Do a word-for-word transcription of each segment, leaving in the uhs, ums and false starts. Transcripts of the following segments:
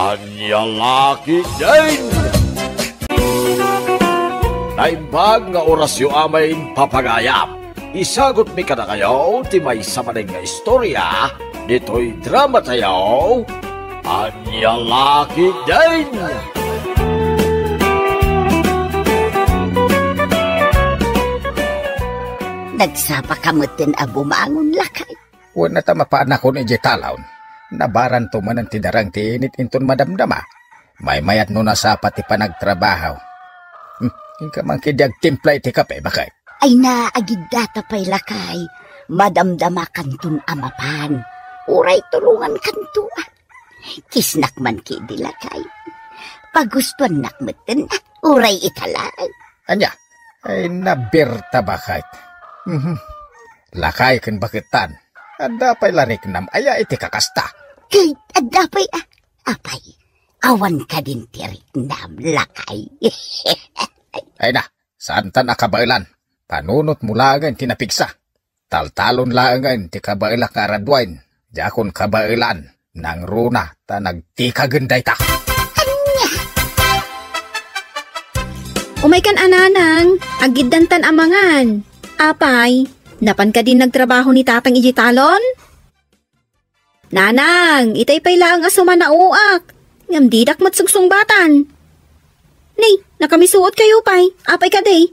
Ania la ketdin? Naimbag nga orasyo amin, papagayam. Isagutmi kadakayo ti maysa manen nga istorya ditoy dramatayo, Ania la ketdin? Nagsapaka metten a bumangon, lakay? Wen, ta mapanakon idiay talon. Nabaranto manen ti darang ti init inton madamdama. Maymayat no nasapa ti panagtrabaho. Hmm, inka man ketdi agtimpla iti kape, baket. Ay na, agiddata pay, lakay. Madamdamakanton a mapan. Uray tulongankanto, a. Kisnak man ketdi, lakay. Pagustuannak metten, a. Uray ita laeng. Ania? Ay na, Berta, baket. Mhm. Lakay ken bakettan. Adda pay la riknam aya iti kakasta? Ket adda pay, a. Apay, awan kadin ti riknam, lakay? Ay na, saantan a kabaelan. Panunotmo laengen ti napigsa. Taltalon laengen ti kabaelak nga araduen. Diakon kabaelan. Nangruna ta nagtikagen dayta. Ania? Umaykan a, nanang, aggiddantan a mangan. Apay, napan kadin nagtrabaho ni tatang idiay talon? Nanang, itay pay laeng a sumanauak. Ngem didak met sungsungbatan. Ni, nakamisuotkayo pay. Apay kadi?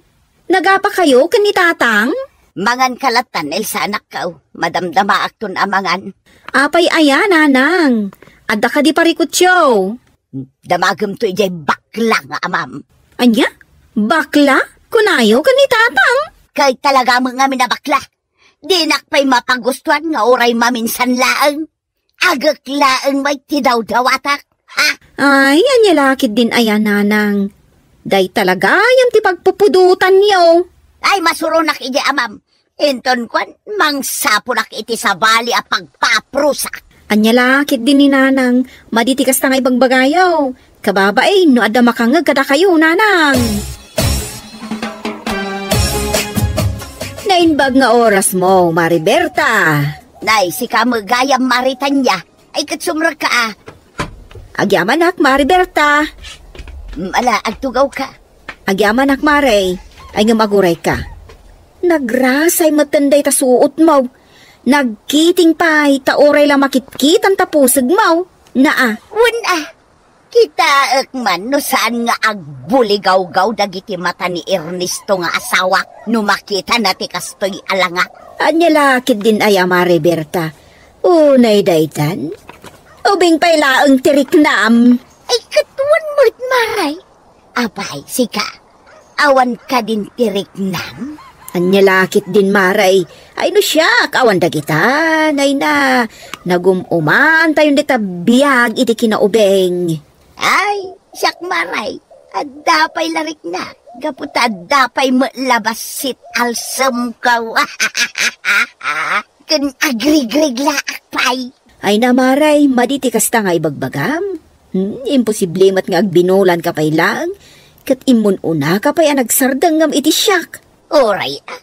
Nagapakayo ken ni tatang? Manganka latta, Elsa, anakko. Madamdamaakton a mangan. Apay aya, nanang? Adda kadi parikutyo? Damagemto idiay bakla nga amam. Ania? Bakla? Kunayo ken ni tatang? Kay talaga met ngamin a bakla. Dinak pay mapagustuan nga uray maminsan laeng. Agek laeng met ti dawdawatak, ha? Ay, ania la ketdin aya, nanang? Dayta la gayam ti pagpupudotanyo. Ay, masuronak idiay amam. Inton kuan, mangsapulak iti sabali a pagpaprusak. Ania la ketdin ni nanang, madi ti kasta nga ibagbagayo. Kababain no adda makangngeg kadakayo, nanang. Naimbag nga orasmo, Mari Berta. Nay, sika met gayam, Mari Tania. Ay, ket sumrekka, a. Agyamanak, Mari Berta. Mm, ala, agtugawka. Agyamanak, Mari. Ay, ngem agurayka. Nagrasay metten dayta suotmo. Nagkiting pay ta uray la makitkitan ta pusegmo. Naa. Wen, a. Kitaek man no saan nga agbuligawgaw dagiti mata ni Ernesto nga asawak no makitana ti kastoy a langak. Ania la ketdin aya, Mari Berta? Unay daytan? Ubing pay laeng ti riknam. Ay, ket wen met, Maray. Apay, sika, awan kadin ti riknam? Ania la ketdin, Maray? Ay, no siak, awan dagita. Nay na, nagum-umantayon dita biag iti kinaubing. Ay, siak, Maray, adda pay la riknak, gapu ta adda pay met la bassit alsemko. Ken agrigrig laak pay. Ay na, Maray, madi ti kasta nga ibagbagam? Hmm, imposible met nga agbinulanka pay laeng, ket immun-unaka pay a nagsardengngem iti siak. Uray, a,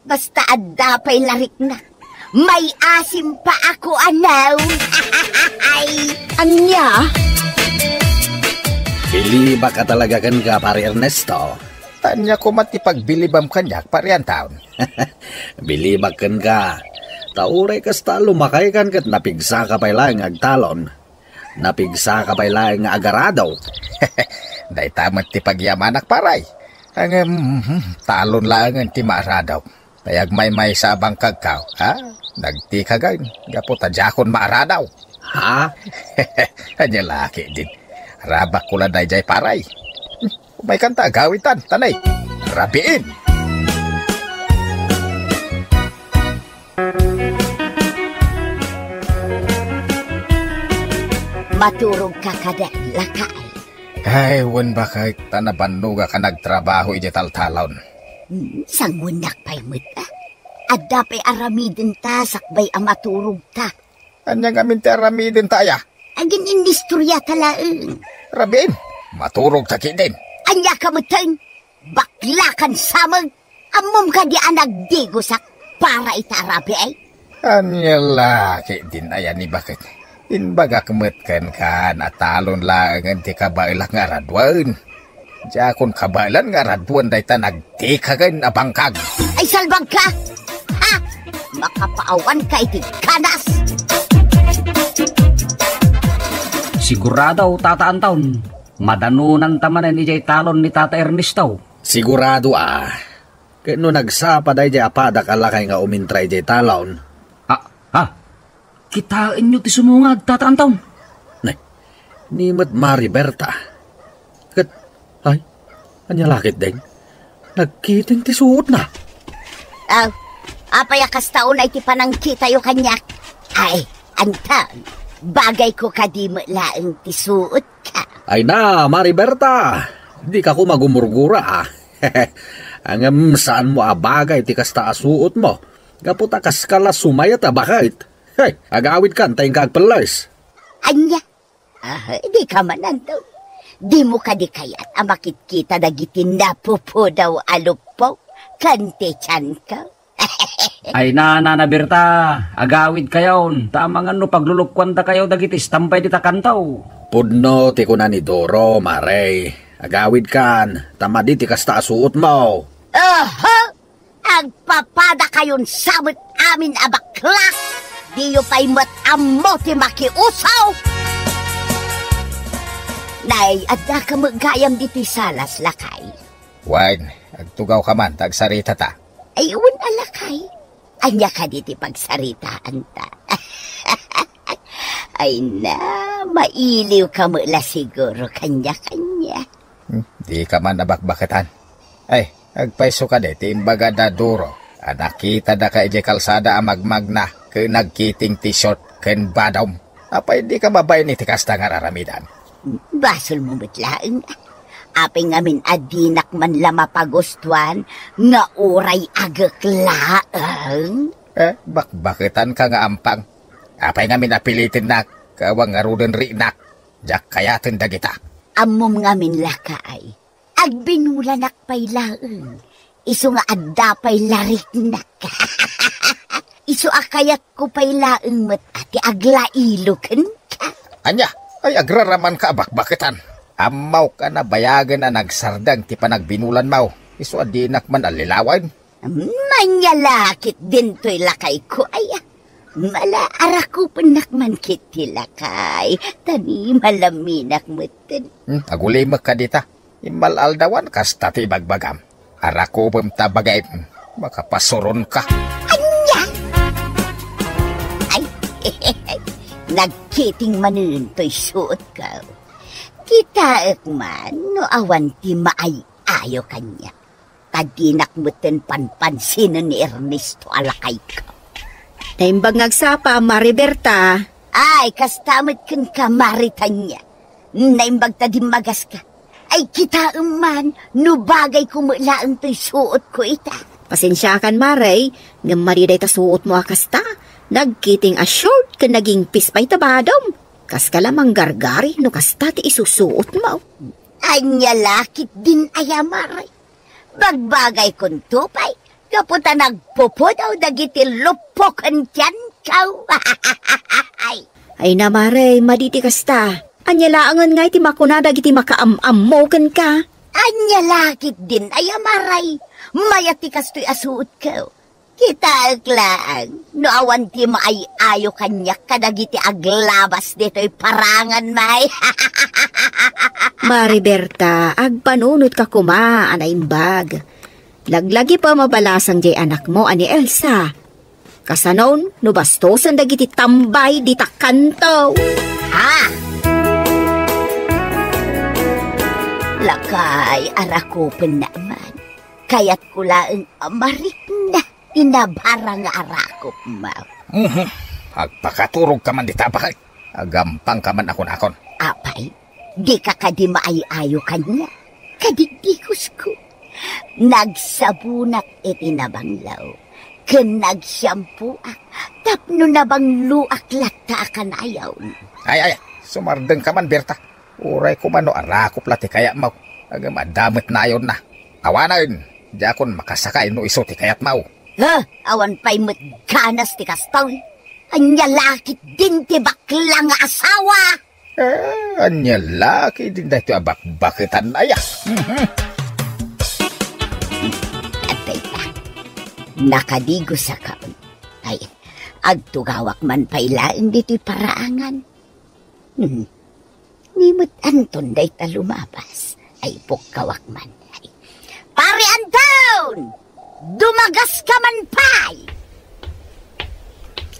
basta adda pay la riknak, may asim pa ako, anaw. Ay. Ania? Bilibak a talaga kenka, Pari Ernesto. Ania koma ti pagbilibam kaniak, Pari Anton? Bilibak kenka. Ta uray kasta, lumakaykan ket napigsaka pay laeng nga agtalon. Napigsaka pay laeng nga agarado. Dayta met ti pagyamanak, Paray. Ngem, hmm, talon laengen ti maaradok. Tay agmaymaysa a bangkagko, ha? Nagtikagen, gapu ta diakon maaradaw. Ha? Ania la ketdin. Rabakko la daydiay, Paray. Umaykanta agawitan, tanay. Rabiin! Maturogka kadi, lakay? Ay, wen, baket, ta nabannogak a nagtrabaho idiay taltalon. Hmm, sanguennak pay met, a. Adda pay aramidenta sakbay a maturogta. Ania ngamin ti aramidenta aya? Agin-inistoriata laeng. Rabiin, maturogta ketdin. Ania ka metten? Baklakan sa met! Ammom kadi a nagdigosak para ita a rabii? Ania la ketdin aya ni baket? Imbagak met kenka, natalon laengen ti kabaelak nga araduen. Diakon kabaelan nga araduen dayta nagtikagen a bangkag. Ay, salbag ka! Ha? Makapaawan ka iti kanas! Sigurado, Tata Anton, madanonanta manen idiay talon ni Tata Ernesto. Sigurado a. Ket no nagsapa daydiay a padak a lakay nga umintra idiay talon. Ah, ah. Kitaenyo ti sumungag, Tata Anton. Nay, ni met Mari Berta. Ket, ay, ania la ketdin? Nagkiting ti suotna. Aw, apay a kasta unay ti panangkitayo kaniak? Ay, Anton, bagayko kadi met laeng ti suot ka. Ay na, Mari Berta, dika koma gumurgura, a. Ngem saanmo a bagay ti kasta a suotmo, gapu ta kaska la sumayat a baket. Hey, agawidkan ta inka agpelles. Ania? Ah, dika man, Anton. Dimo kadi kayat a makitkita dagiti napupudaw a luppok ken ti tianko? Ay na, Nana Berta, agawidkayon, ta amangan no paglulukkuandakayo dagiti istambay dita kanto. Pudno ti kuna ni Doro, Mare. Agawidkan, ta madi ti kasta a suotmo. Aha! Agpapadakayon sa met amin a baklas! Diyo pay met ammo ti makiusaw! Nay, addaka met gayam ditoy salas, lakay. Wen, agtugawka man ta agsaritata. Ay, wen a, lakay. Ania kadi ti pagsaritaanta? Ay na, mailiwka met la siguro kaniak, ania? Hmm, dika man nabakbaketan. Ay, agpayso kadi ti imbaga da Doro a nakitada ka idiay kalsada a magmagna ken nagkiting ti short ken badom. Apay dika mabain iti kasta nga ar-aramidan? Basolmo met laeng. Apay ngamin a dinak man la mapagustuan nga uray agek laeng? Eh, bakbaketanka nga ampang. Apay ngamin a pilitennak, awan ngaruden riinak. Diak kayaten dagita. Ammom ngamin, lakay. Agbinulanak pay laeng. Isu nga adda pay la riknak. Isu a kayatko pay laeng met a ti aglailo kenka. Ania? Ay, agraramanka a bakbaketan. Ammok a nabayagen a nagsardeng ti panagbinulanmo. Isu a dinak man allilawen. Ania la ketdin toy lakayko, aya? Mala, arakupennak man ketdi, lakay, ta ni malaminak metten. Hmm, agulimek kadita. Immal-aldawan kasta ti ibagbagam. Arakupem ta bagayem, makapasuronka. Ania? Ay, nagkiting manen toy suotko. Kitaek man no awan ti maay-ayo kaniak. Ta dinak metten panpansinen ni Ernesto a lakayko. Naimbag nga agsapa, Mari Berta. Ay, kasta met kenka, Mari Tania. Naimbag ta dimmagaska. Ay, kitaem man, no bagayko met laeng toy suotko ita. Pasensiakan, Mari, ngem madi dayta suotmo a kasta. Nagkiting a short ken nagingpis pay ta badom. Kaska la manggargari no kasta ti isusuotmo. Ania la ketdin aya, Mari? Bagbagaykonto pay, gapu ta nagpupudaw dagiti luppoken ti ankaw. Ay na, Mari, madi ti kasta. Ania laengen ngay ti makuna dagiti makaam-ammo kenka? Ania la ketdin aya, Mari? Mayat ti kastoy a suotko. Kitaek laeng no awan ti maay-ayo kaniak kadagiti aglabas ditoy paranganmi. Mari Berta, agpanunotka koma a naimbag. Laglagipem a balasang diay anakmo a ni Elsa. Kasanon no bastosen dagiti tambay dita kanto? Ha? Lakay, arakupennak man. Kayatko laeng a marikna ti nabara nga arakupmo. Mhm. Agpakaturogka man dita, baket. Agampangka man a kunakon. Apay, dika kadi maay-ayo kaniak? Kadigdigusko. Nagsabonak iti nabanglaw, ken nagsiampoak tapno nabangloak latta a kanayon. Ay, ay, sumardengka man, Berta. Uray koma no arakup la ti kayatmo, ngem adda met nayonna. Awanen, diakon makasakay no isu ti kayatmo. Ha? Awan pay met ganas ti kastoy. Ania la ketdin ti bakla nga asawa? Ah, ania la ketdin daytoy a bakbaketan aya? Mhm. Adtoy ta. Nakadigosak. Ay, agtugawak man pay laeng ditoy paraangan. Hmm. Ni met Anton dayta lumabas. Ay, pukkawak man. Ay. Pare Anton! Dumagas ka man pay!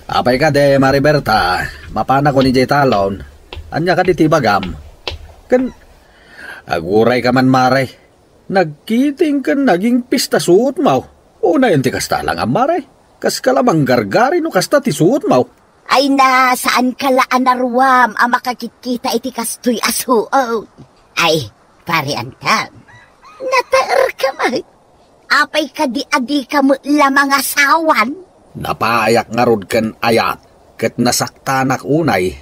Apay kadi, Mare Berta? Mapanakon idiay talon. Ania kadi ti ibagam? Ken aguray ka man, Mare. Nagkiting ken naging pista suotmo. Unayen ti kasta lang, Mare. Kas ka la manggargari no kasta ti suotmo. Ay na, saan ka la a naruam a makakitkita iti kastoy a suot. Ay, Pare Anton, nataer ka met. Apay kadi a di ka met la mangasawan? Napayak ngarud ken ayat, ket nasaktanak unay.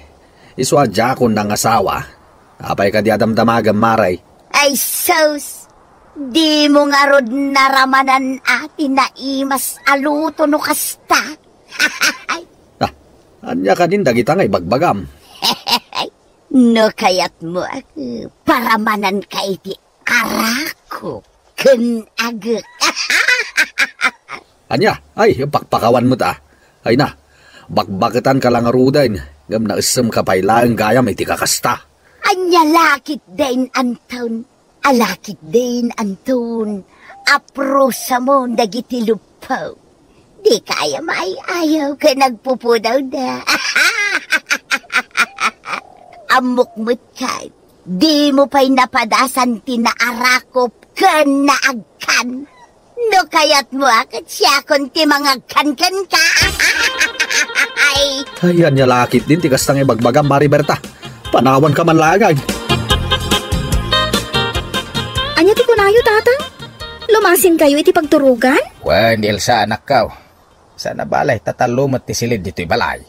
Isu a diakon nangasawa. Apay kadi a damdamagem, Mare? Ay sus! Dimo ngarud naramanan a ti naimas a luto no kasta? Ah, ania kadin dagita nga ibagbagam? No kayatmo, eh, paramanan ka iti arakok ken agek. Ania? Ay, pakpakawan met a. Ay na, bakbaketan ka la ngaruden, ngem naessem ka pay laeng gayam iti kakasta. Ania la ketdin, Anton? Ala ketdin, Anton, aprusamon dagiti luppo. Di kaya maay-ayaw ken agpupudawda. Ammok met ket, dimo pay napadasan ti naarakop ken naagkan. No kayatmo a ket siakon ti mangagkan kenka. Ay. Ay, ania la ketdin ti kasta nga ibagbagam, Mare Berta? Panawan ka man laeng. Ania ti kunayo, Tatang? Lumasinkayo iti pagturogan? Wen, Elsa, anakko. Saan a bale, ta tallo met ti siled ditoy balay.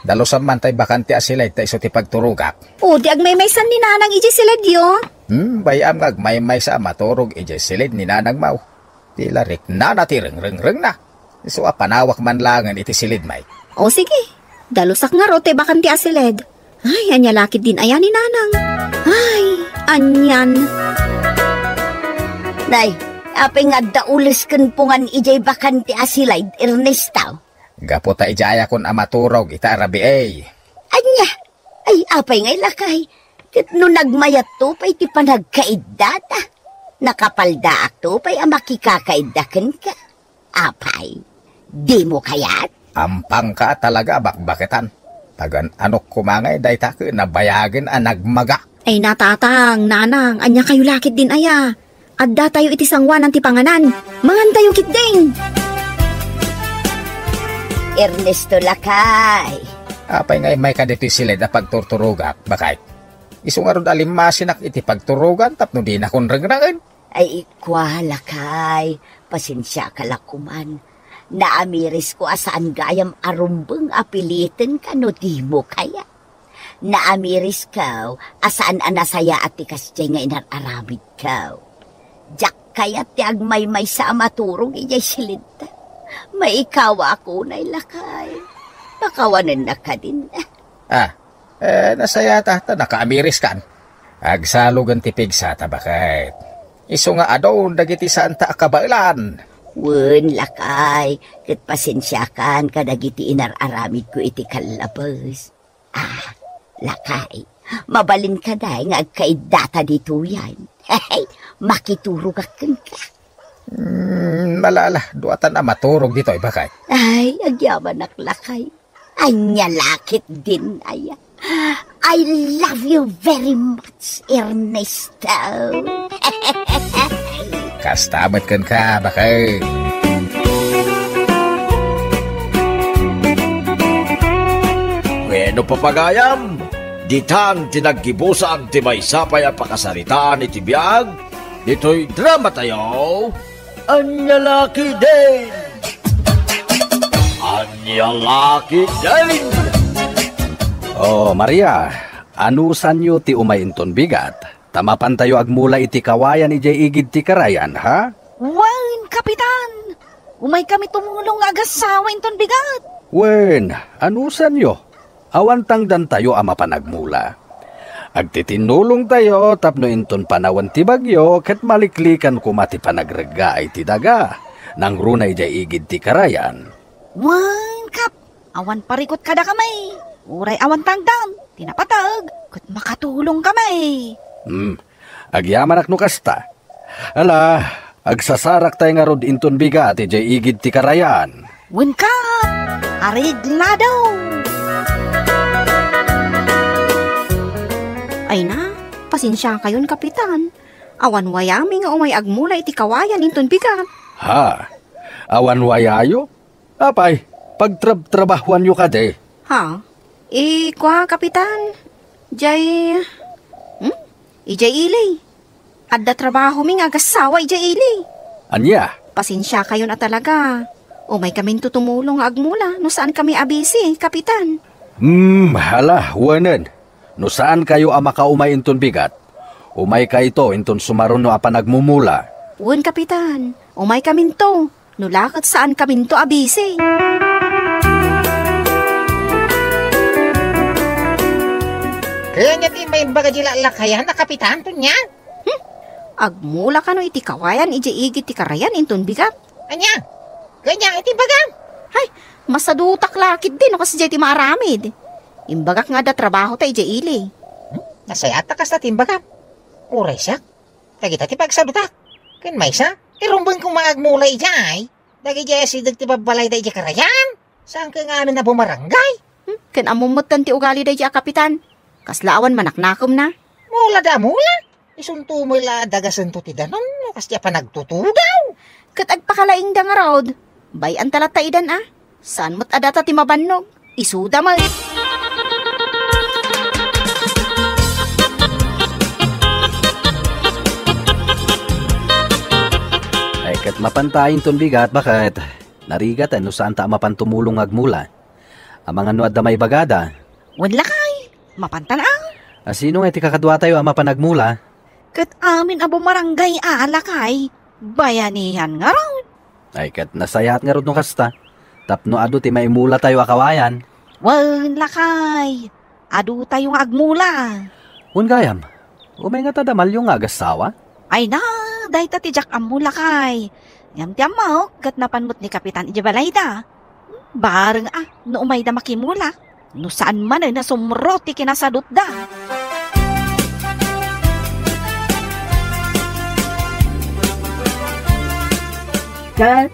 Dalusam man tay bakante a siled ta isu ti pagturogak. O, di agmaymaysan ni Nanang idiay siledyo? Hmm, bay-am nga agmaymaysa a maturog idiay siled ni Nanangmo. Ti la riknana ti rengrengrengna. Isu a panawak man laengen iti siled, may. O sige, dalusak ngarud ti bakante a siled. Ay, ania la ketdin aya ni Nanang? Ay, anian. Nay, apay nga adda ules ken pungan idiay bakante a siled, Ernesto? Gapu ta idiayakon a maturog ita a rabii. Ania? Ay, apay ngay, lakay? Ket no nagmayatto pay ti panagkaiddata, nakapaldaakto pay a makikakaidda kenka. Apay, dimo kayat? Ampangka a talaga a bakbaketan. Tagan-anok koma ngay dayta ket nabayagen a nagmaga. Ay, na, Tatang, Nanang, ania kayo la ketdin aya? Addatayo iti sangoanan ti panganan. Mangantayo ketdin. Ernesto, lakay. Apay nga immayka ditoy siled a pagturturogak, baket? Isu ngarud a limmasinak iti pagturogan tapno dinakon rengrengen. Ay, kua, lakay, pasensiaka la koman. Naamirisko a saan gayam a rumbeng a pilitenka no dimo kayat. Naamirisko a saan a nasayaat ti kasdiay nga inar-aramidko. Diak kayat ti agmaymaysa a maturog idiay siledta. Maikawak unay, lakay. Pakawanennak kadin. Ah, eh, nasayata ta nakaamiriskan. Agsalogen ti pigsata, baket. Isu nga adun dagiti saanta a kabaelan. Wen, lakay, ket pasensiakan kadagiti inar-aramidko iti kallabes. Ah, lakay, mabalin kadi nga agkaiddata ditoyen. Makiturogak kenka. Hmm, malala, duatan a maturog ditoy, baket. Ay, agyamanak, lakay. Ania la ketdin aya. I love you very much, Ernesto. Kasta met kenka, baket. Wenno, pagayam, ditan ti naggibusan ti maysa pay a pakasaritaan iti biag ditoy dramatayo. Ania la ketdin? Ania la ketdin? Oh, Maria, anusanyo ti umay inton bigat? Ta mapantayo agmula iti kawayan idiay igid ti karayan, ha? Wen, Kapitan! Umaykami tumulong nga agasawa inton bigat. Wen, anusanyo, awan tangdantayo a mapan agmula. Agtitinnulongtayo tapno inton panawen ti bagyo ket maliklikan koma ti panagreggaay ti daga nangruna idiay igid ti karayan. Wen, Kap, awan parikut kadakami. Uray awan tangdan ti napateg ket makatulongkami. Hmm, agyamanak no kasta. Ala, agsasaraktay ngarud inton bigat idiay igid ti karayan. Wenka, areglado! Ay na, pasensiakayon, Kapitan. Awan wayami nga umay agmula iti kawayan inton bigat. Ha? Awan wayayo? Apay, pagtrabtrabahuanyo kadi? Ha? Eh, kua, Kapitan? Jay, hmm? Ijay ili. Adda trabahomi nga agassawa ijay ili. Ania? Pasensiakayon a talaga. Umay kaminto tumulong nga agmula no saan kami abisi, Kapitan. Hmm, hala, wenen. No saan kayo a makaumay inton bigat, umay kayto inton sumaruno a panagmumula. Wen, Kapitan. Umay kaminto. No la ket saan kaminto abisi. Kaya niya ti maimbaga di lallakayan a Kapitan, Tonia? Hmm? Agmula kano iti kawayan ijay igid ti karayan inton bigat? Ania? Kanya iti bagam? Hay, masadutak la ketdi no kasdiay ti maaramid. Imbagak nga adda trabaho ta ijay ili. Hmm? Nasayaat ta kasta ti imbagam. Uray siak, dagita ti pagsadutak. Ken maysa, irumbeng kong maagmula ijay. Dagiti asideg ti babbalay da ijay karayan. Saan ka nga amin a bumarangay? Hmm? Ken ammom metten ti ugali da ijay a Kapitan. Kasla awan manaknakem na. Mula da mula. Isunto mo la dagasento ti danon, no, kas ti a panagtutugaw. Ket agpakalaing da ngarud. Bay-an ta latta idan a. Saan met a data ti mabannog. Isuda met. Ay, ket mapanta inton bigat, baket. Narigat, no saan ta a mapan tumulong nga agmula. Amangan no adda maibagada. Wen lakay, mapantan a. A sino nga iti kakaduatayo a mapan agmula? Ket amin a bumarangay a lakay, bayanihan ngarud. Ay, ket nasayaat ngarud no kasta, tapno adu ti maimulatayo a kawayan. Wen lakay, adutayo nga agmula. Wen gayam, umay ngata da Malyo nga agassawa? Ay na, dayta ti diak ammo lakay. Ngem ti ammok, ket napan met ni Kapitan idiay balayda. Bareng a, no umayda makimula, no saan manen a sumro ti kinasadutda. Ket,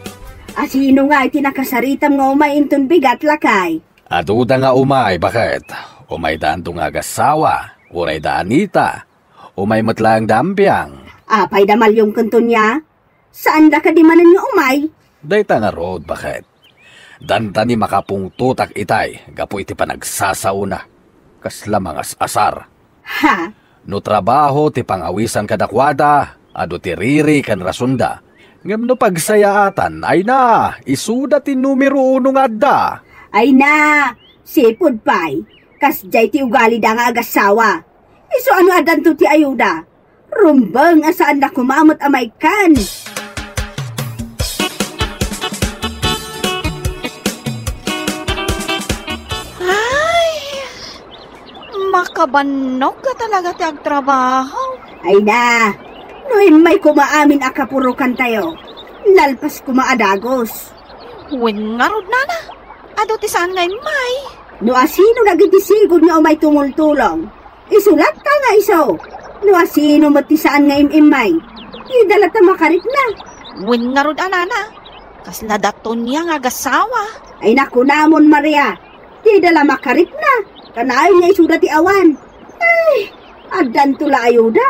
asino nga iti nakasaritam nga umay inton bigat, lakay? Aduda nga umay, baket. Umaydanto nga agassawa, uray da Anita. Umay met laeng da Ambiang. Apay da Malyong ken Tonia? Saanda kadi manen nga umay? Dayta ngarud, baket. Dandani makapungtotak itay gapu iti panagsasaona. Kasla mangas-asar. Ha? No trabaho ti pangawisan kadakuada, adu ti riri ken rasonda. Ngem no pagsayaatan, ay na, isuda ti numero uno nga adda. Ay na, sipud pay, kasdiay ti ugalida nga agassawa. Isu a no addanto ti ayuda, rumbeng a saanda koma met a maikkan. Ay, makabannog a talaga ti agtrabaho. Ay na, no immay koma amin a kapurokantayo, nalpas koma a dagus. Wen ngarud, nana, adu ti saan nga immay. No asino dagiti sigud nga umay tumultulong, isu latta nga isu. No asino met ti saan nga im-immay, ida latta makarikna. Wen ngarud a, nana, kasla da Tonia nga agassawa. Ay, nakunamon, Maria, ida la makarikna, kanayon nga isuda ti awan. Ay, addanto la ayuda,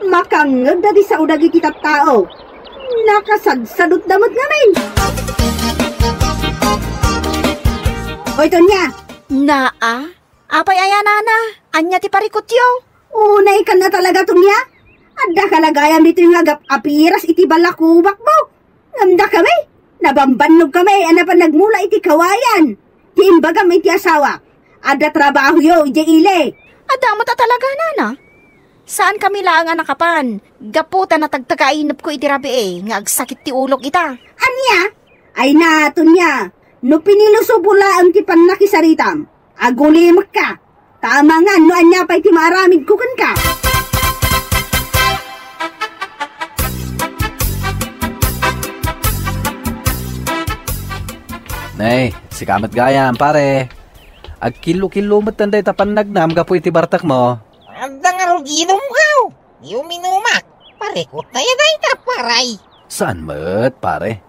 makangngegda ti sao dagiti tattao. Nakasadsadutda met ngamin. Oy, Tonia. Naa? Apay aya, nana? Ania ti parikutyo? Unay kan a talaga, Tonia. Adda kalagayam ditoy nga agap-apiras iti balakubakmo. Ngem dakami, nabambannog kami a napan nagmula iti kawayan. Ti imbagam iti asawak, adda trabahoyo idiay ili. Adda met a talaga, nana. Saan kami laeng a nakapan, gapu ta natagtagainepko iti rabii nga agsakit ti ulok ita. Ania? Ay na, Tonia, No pinilusobo laeng ti pannakisaritam, agulimekka. Ta amangan no ania pay ti maaramidko kenka. Nay, sika met gayam, pare. Agkillo-killo met dayta pannagnam gapu iti bartekmo. Adda ngarud inumkaw. Di uminumak. Parikot tayo dayta, paray. Saan met, pare?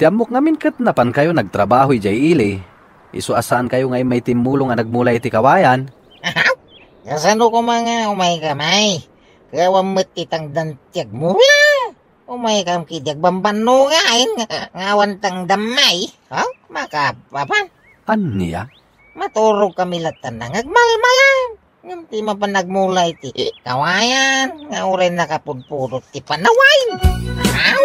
Ti ammok ngamin ket napankayo nagtrabaho idiay ili. Isu a saankayo nga immay timmulong a nagmula iti kawayan. Ahaw? Kasano koma nga umayka, may? Kayawam met ti tangdan ti agmula. Umaykam kidi agbambanno nga ayan nga, nga awan tangdam, may. Ha? Makapapan. Ania? Maturog kami latta nga agmalmalam. Ngem ti mapan nagmula iti kawayan nga uray nakapudpudot ti panawayen. Aw!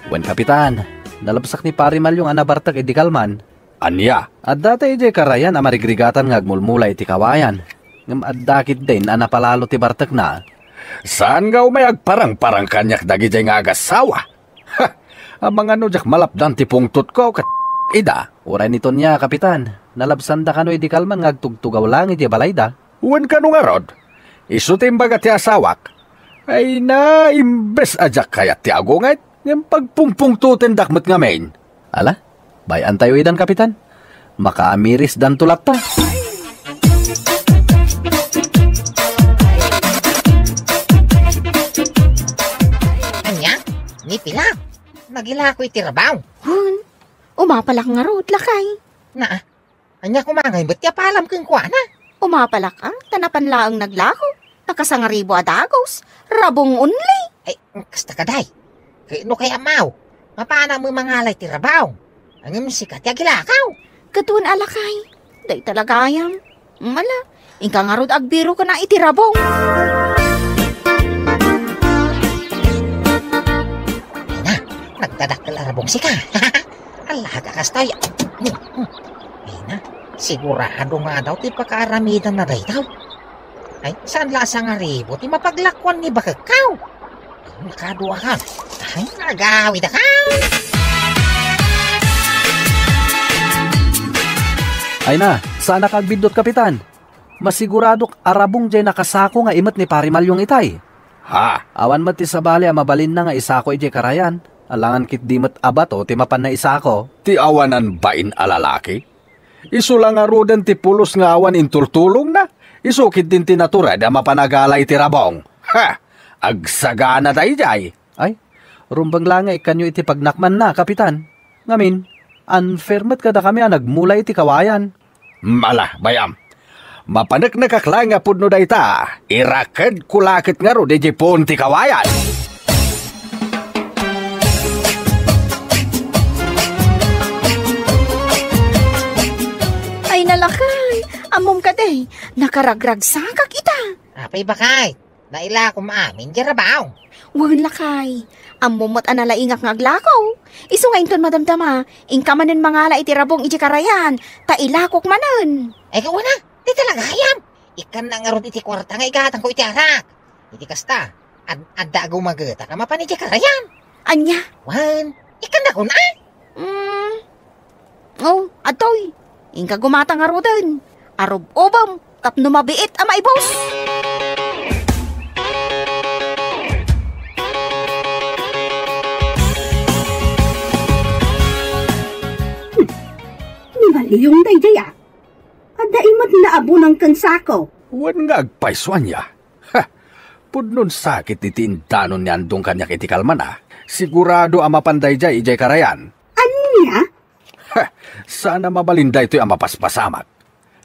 Wen, Kapitan, nalabsak ni Pari Malyong a nabartek idi kalman. Ania? Adda tay idiay karayan a marigrigatan nga agmulmula iti kawayan. Ngem adda ketdin a napalalo ti bartekna. Saan nga umay agparangparang kaniak dagidiay nga agassawa? Ha! Amangan no diak malapdan ti pungtotko ket ida. Uray ni Tonia, Kapitan. Nalabsanda kano idi kalman nga agtugtugaw laeng idiay balayda. Wen kano ngarud? Isu ti imbaga ti asawak. Ay na, imbes a diak kayat ti agunget, ngem pagpungpungtotendak met ngamin. Ala, bay-antayo idan, Kapitan. Makaamirisdanto latta. Ania? Ni pila? Nagilako iti rabaw? Hun, umapalak ngarud, lakay. Naa, ania koma ngay met ti apalam kenkuana? Umapalak, a, ta napan laeng naglako. Nakasangaribo a dagos, rabong only. Ay, kasta ka, day. Kay no kayat maw, mapana met mangala iti rabaw. Ngem sika ti agilakaw. Ket wen a, lakay, dayta la gayam. Mala, inka ngarud agbiro ken a iti rabong. Ay na, nagdadakkel a rabong sika. Alaga kastoy. Ay na, sigurado nga daw ti pakaaramidanna dayta. Ay, saan la a sangaribo ti mapaglakuan ni bakekkaw? Ay, nakaduakan. Ay, nagawidakaw. Ay na, saanak agbiddut, Kapitan. Masiguradok a rabong diay nakasako nga imet ni Pari Malyong itay. Ha? Awan met ti sabali a mabalinna nga isako idiay karayan. Alangan ketdi met a bato ti mapanna isako. Ti awanan bain a lalaki? Isu la ngaruden ti pulos nga awan inturtulongna. Isu ketdin ti natured a mapan agala iti rabong. Ha! Agsagana daydiay. Ay, rumbeng la nga ikkanyo iti pagnakmanna, Kapitan. Ngamin, unfair met kadakami a nagmula iti kawayan. Mala, bay-am. Mapaneknekak laeng nga pudno dayta. Irakedko la ket ngarud idiay puon ti kawayan. Ay, nalakay! Ammom kadi, nakaragragsakak ita. Apay, bakay? Nailakom amin diay rabaw. Wen, lakay. Ammom met a nalaingak nga aglako. Isu nga inton madamdama, inka manen mangala iti rabong idiay karayan, ta ilakok manen. Ay, kawana, ti talaga ayam. Ikkanna ngarud iti kuarta nga igatangko iti arak. Iti kasta, ad-, adda agumagetak a mapan idiay karayan. Ania? Wen, ikkanna kuna? Mm. Oh, adtoy. Inka gumata ngaruden. Arub-ubem tapno mabiit a maibus. Ni Malyong daydiay a. Adda imet nga abunang ken sako. Wen nga agpayso, ania? Ha! Pudnon sakit iti indanon ni Andong kaniak iti kalmana. Sigurado a mapan daydiay idiay karayan. Ania? Ha! Saan a mabalin daytoy a mapaspasamak.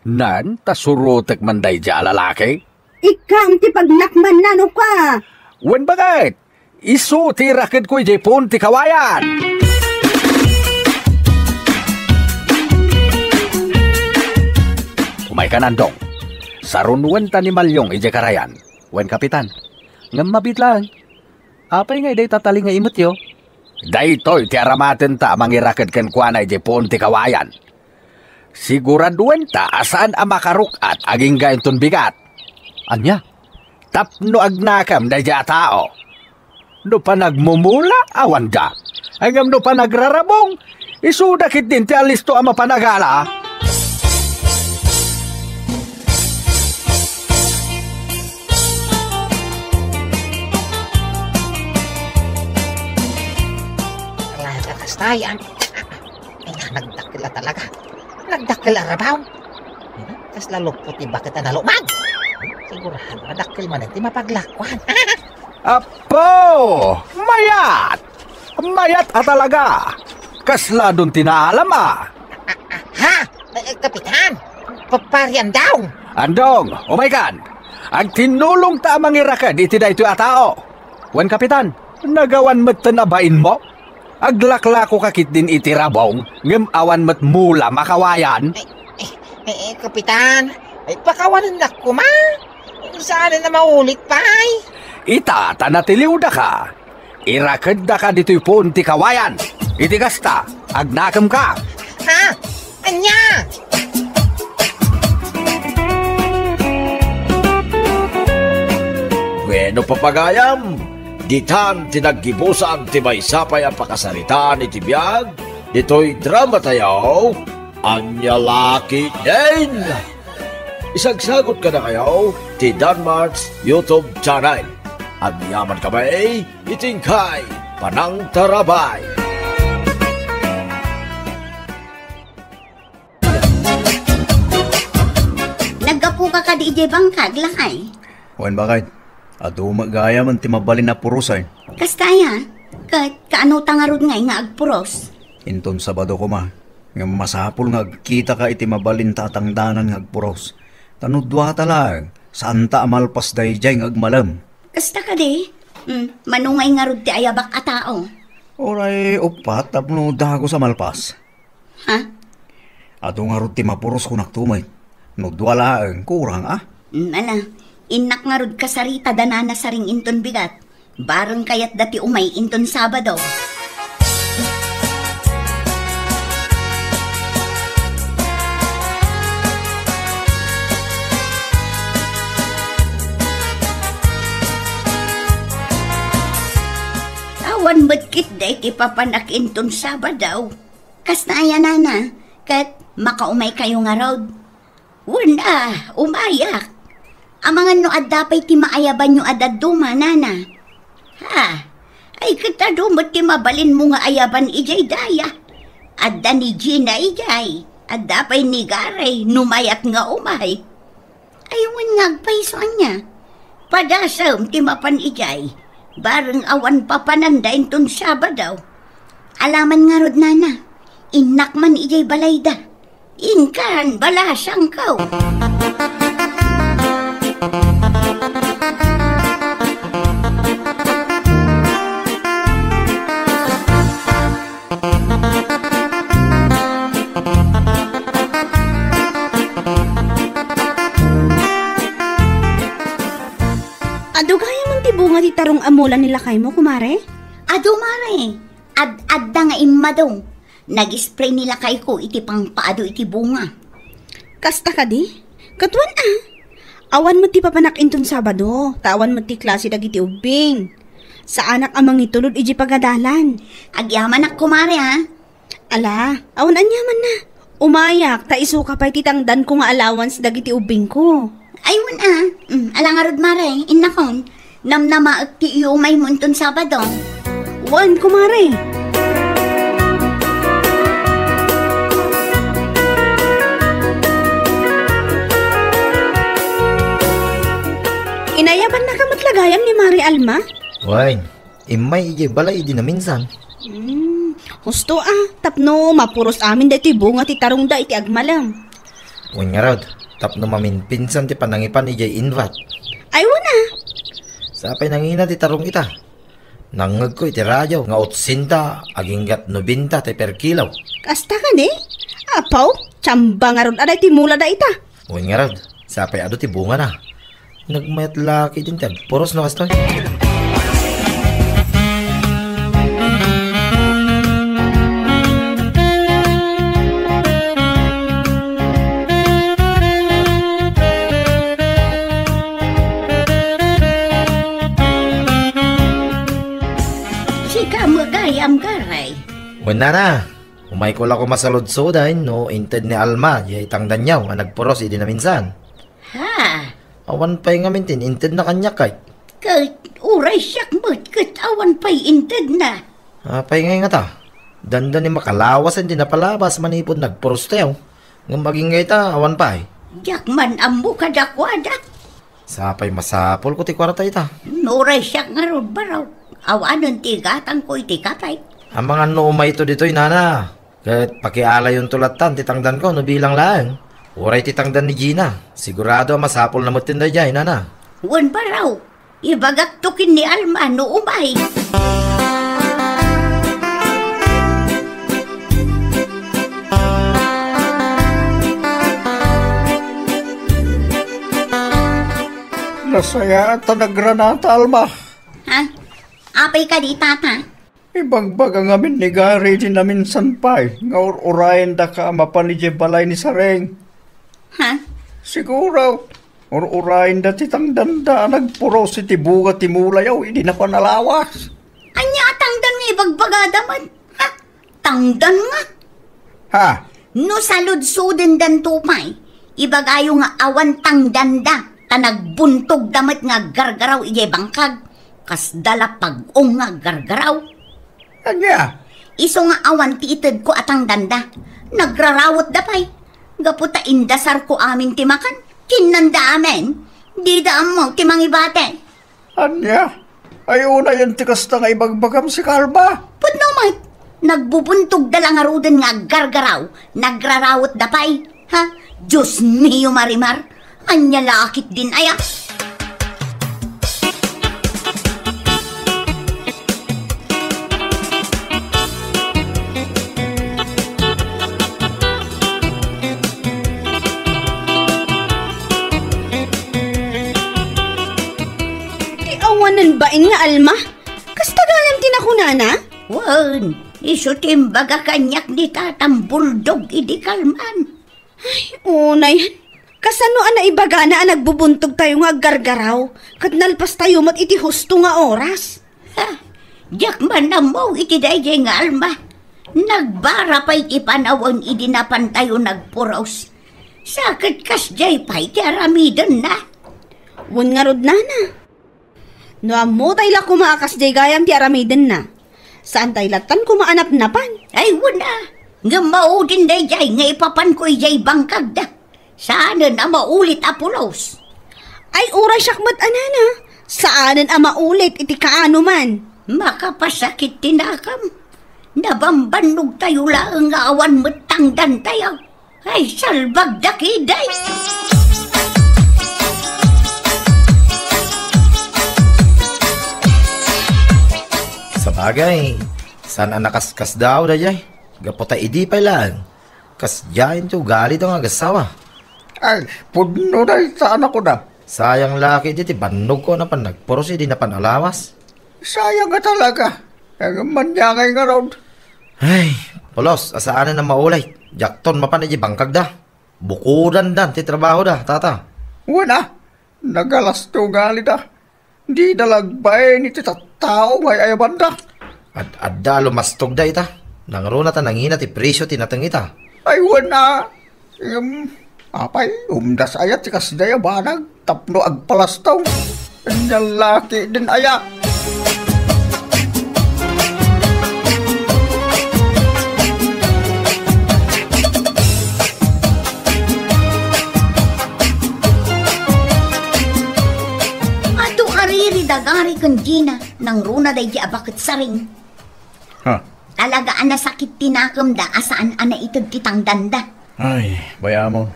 Nan, ta surotek man daydiay a lalaki? Ikkaam ti pagnakmanna no ka. Wen, baket? Isu ti irakedko idiay puon ti kawayan. Umayka, Andong. Sarunwenta ni Malyong idiay karayan. Wen, Kapitan. Ngem mabiit laeng. Apay nga idiay tatali nga imetyo? Daytoy ti aramatenta a mangiraked kenkuana idiay puon ti kawayan. Siguraduenta a saan a makaruk-at agingga inton bigat. Ania? tapno agnakem daydiay a tao. No panagmumula, awanda. Ngem no panagrarabong, isuda ketdin ti alisto a mapan agala. Talaga, kastayan. Ay, nagdakkel a talaga. Nagdakkel a rabaw. Kasla lupot ti baket a nalumag. Sigurado, nadakkel manen ti mapaglakuan. Apo! Mayat! Mayat a talaga! Kasla don ti naalam a. Ha? Eh, Kapitan? Pa-, pari Andong? Andong, umaykan! Agtinnulongta a mangiraked iti daytoy a tao. Wen, Kapitan, nagawan metten a bainmo? Aglaklakoka ketdin iti rabong, ngem awan met mula a kawayan? Eh, eh, eh, Kapitan, ay, pakawanennak koma. Saanen a maulit pay. Ita ta natiliwdaka. Irakeddaka ditoy puon ti kawayan. Iti kasta, agnakemka. Ha? Ania? Bueno, papagayam, ditan ti naggibusan ti maysa pay a pakasaritaan iti biag ditoy drama tayo, Ania La Ketdin. Isagsagut kadakayo ti Danmark's YouTube channel. Agyaman kami iti inkay panangtarabay. Naggapuka kadi idiay bangkag, lakay? Wen, baket. Adu met gayam ti mabalin a purosen. Kasta aya, ket kaano ta ngarud ngay nga agpuros? Inton Sabado koma, ngem masapul nga agkitaka iti mabalin a tangdanan nga agpuros. Ta no duata laeng, saanta a malpas daydiay nga agmalem. Kasta kadi? Hmm, mano ngay ngarud ti ayabak a tao? Uray uppat tapno dagus a malpas. Ha? Adu ngarud ti mapuros kunak tumet. No dua laeng, kurang a. Mm, ala, innak ngarud kasarita da nana Saring inton bigat. Bareng kayatda ti umay inton Sabado. Awan met ketdi ti papanak inton Sabado. Kasta aya nana, ket makaumaykayo ngarud? Wen a, umayak. Amangan no adda pay ti maayabanyo a dadduma, nana. Ha? Ay, ket adu met ti mabalinmo nga ayaban idiay daya. Adda ni Gina idiay. Adda pay ni Gary no mayat nga umay. Ay, wen nga agpayso ania. Padasem ti mapan idiay. Bareng awan papananda inton Sabado. Alaman ngarud, nana. Innak man idiay balayda. Inkan balasangko. Adu gayam ti bunga ti tarong a mula ni lakaymo, kumare? Adu, mare. Ad-adda nga immadu. Nag-spray ni lakayko iti pangpaadu iti bunga. Kasta kadi? Ket wen a. Awan met ti papanak inton Sabado, ta awan met ti klase dagiti ubbing. Saanak a mangitulod iti pagadalan. Agyamanak, kumare, a. Ala, awan aniamanna. Umayak, ta isuka pay ti tangdanko nga allowance dagiti ubbingko. Ay, wen a. Mm, ala ngarud, mare, innakon. Namnamaek ti iyumaymo inton Sabado. Wen, kumare. Inayabannaka met la gayam ni Mare Alma? Wen, immay idiay balay idi naminsan. Hmm, husto a, tapno mapuros amin daytoy bunga ti tarongda iti agmalem. Wen ngarud, tapno maminpinsan ti panangipan idiay invat. Ay, wen a. Sapay nangina ti tarong ita. Nangngegko iti radio nga otsenta aginggat nobenta ti per kilo. Kasta kadi? Apaw, tsamba ngarud a daytoy mula da ita. Wen ngarud, sapay adu ti bungana. Nagmayat la ketdin ti agpuros no kastoy. Wen, nana, umayko la koma saludsoden no inted ni Alma diay tangdanyo a nagpuros idi naminsan. Ha? Awan pay ngamin ti intedna kaniak, kay. Ket uray siak met ket awan pay intedna. Apay ngay ngata? Dandani makalawasen ti napalabas manipud nagpuros tayo. Ngem agingga ita, awan pay. Diak man ammo kadakuada. Sapay masapulko ti kuarta ita. Uray siak ngarud, baro. Awanen ti igatangko iti kape. Amangan no umayto ditoy, nana. Ket pakialayonto lattan ti tangdanko no bilang laeng. Uray ti tangdan ni Gina. Sigurado a masapulna metten daydiay, nana. Wen, baro. Ibagakto ken ni Alma no umay. Nasayaat ta nagranata, Alma. Ha? Apay kadi, tata? Ibagbaga ngamin ni Gary idi naminsan pay nga ur-urayendaka a mapan idiay balay ni Sareng. Ha? Siguro, ur-urayenda ti tangdanda a nagpuros iti bunga ti mulayo idi napan a lawas. Ania a tangdan nga ibagbagada met? Ha? Tangdan nga? Ha? No saludsodendanto pay, ibagayo nga awan tangdanda, ta nagbuntogda met nga aggargaraw idiay bangkag. Kasda la pag-ong nga aggargaraw. Ania? Isu nga awan ti itedko a tangdanda. Nagrarawetda pay. Gapu ta indasarko amin ti makan, kinnanda amin. Dida ammo ti mangibati. Ania? Ay, unayen ti kasta nga ibagbagam, Alma? Pudno met. Nagbubuntogda la ngaruden nga aggargaraw. Nagrarawetda pay. Ha? Dios mio, Marimar. Ania la ketdin aya? Ti awanen bain nga Alma? Kasta gayam ti nakunana? Wen, isu ti imbaga kaniak ni Tatang Bulldog idi kalman. Ay, unayen. Kasano a naibagana a nagbubuntogtayo nga aggargaraw, ket nalpastayo met iti husto nga oras? Ha? Diak man ammo iti daydiay nga Alma. Nagbara pay ti panawen idi napantayo nagpuros. Sa ket kasdiay pay ti aramidenna. Wen ngarud, nana. No ammotay la koma a kasdiay gayam ti aramidenna, saantay lattan koma a napnapan. Ay, wen a. Ngem maudin daydiay nga ipapanko idiay bangkagda. Saanen a maulit a pulos. Ay, uray siak met a nana, saanen a maulit iti kaano man. Makapasakit ti nakam. Nabambannogtayo laeng nga awan met tangdantayo. Ay, salbagda ketdi! Sabagay, saan a nakaskasdaaw daydiay? Gapu ta idi pay laeng, kasdiayen ti ugalida nga agassawa. Ay, pudno dayta a nakunak. Sayang la ketdi ti bannogko a napan nagpuros idi napan a lawas. Sayang nga talaga. Ay, maniangay ngarud. Ay, pulos a saanen a maulit. Diakton mapan idiay bangkagda. Bukodandan ti trabahoda, tata. Wen a, nagalasto ugalida. Dida la agbain iti tattao nga ay-ayabanda. Ad-adda a lumastogda ita. Nangruna ta nangina ti presio ti nateng ita. Ay, wen a. Em, apay, umdas aya ti kasdiay a banag tapno agpalastaw. Ania la ketdin aya? Adu a riri da Gary ken Gina, nangruna daydi a baket saring. Ha? Talaga a nasakit ti nakemda a saan a naited ti tangdanda. Ay, bay-amon.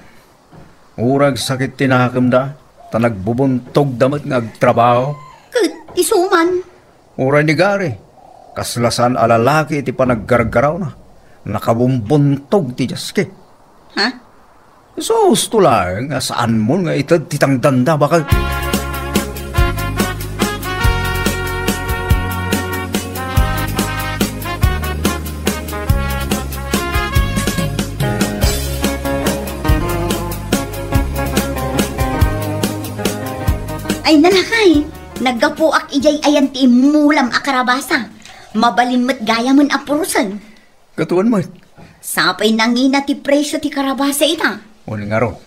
Uray agsakit ti nakemda, ta nagbubuntogda met nga agtrabaho. Ket isu man. Uray ni Gary, kasla saan a lalaki iti panaggargarawna. Nakabumbuntog ti diaske. Ha? Isu husto laeng a saanmon nga ited ti tangdanda, baket. Ay, nalakay, naggapuak idiay ayan ti immulam a karabasa. Mabalin met gayamen a purosen. Ket wen met. Sapay nangina ti presio ti karabasa ita. Wen ngarud.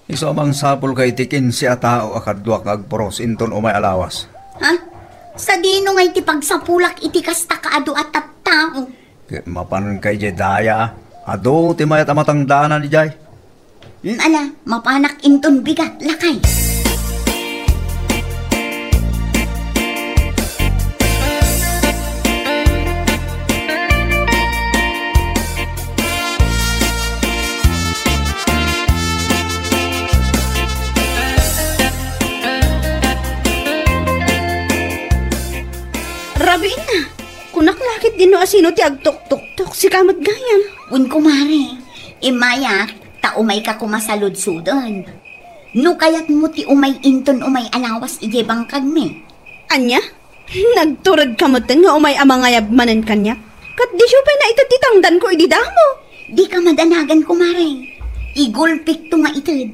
Isu a mangsapulka iti kinse a tao a kaduak nga agpuros inton umay a lawas. Ha? Sadino ngay ti pagsapulak iti kasta kaadu a tattao? Ket mapanka idiay daya, adu ti mayat a matangdanan idiay. Mm, ala, mapanak inton bigat, lakay. Rabiin na. Kunak la ketdi no asino ti agtuktuktok, sika met gayam. Wen, kumare, immayak, ta umayka koma saludsuden. No kayatmo ti umay inton umay a lawas idiay bangkagmi. Ania? Nagturedka metten nga umay a mangayab manen kaniak? Ket disiw pay naited ti tangdanko idi damo. Dika madanagan, kumare. Igulpikto nga ited.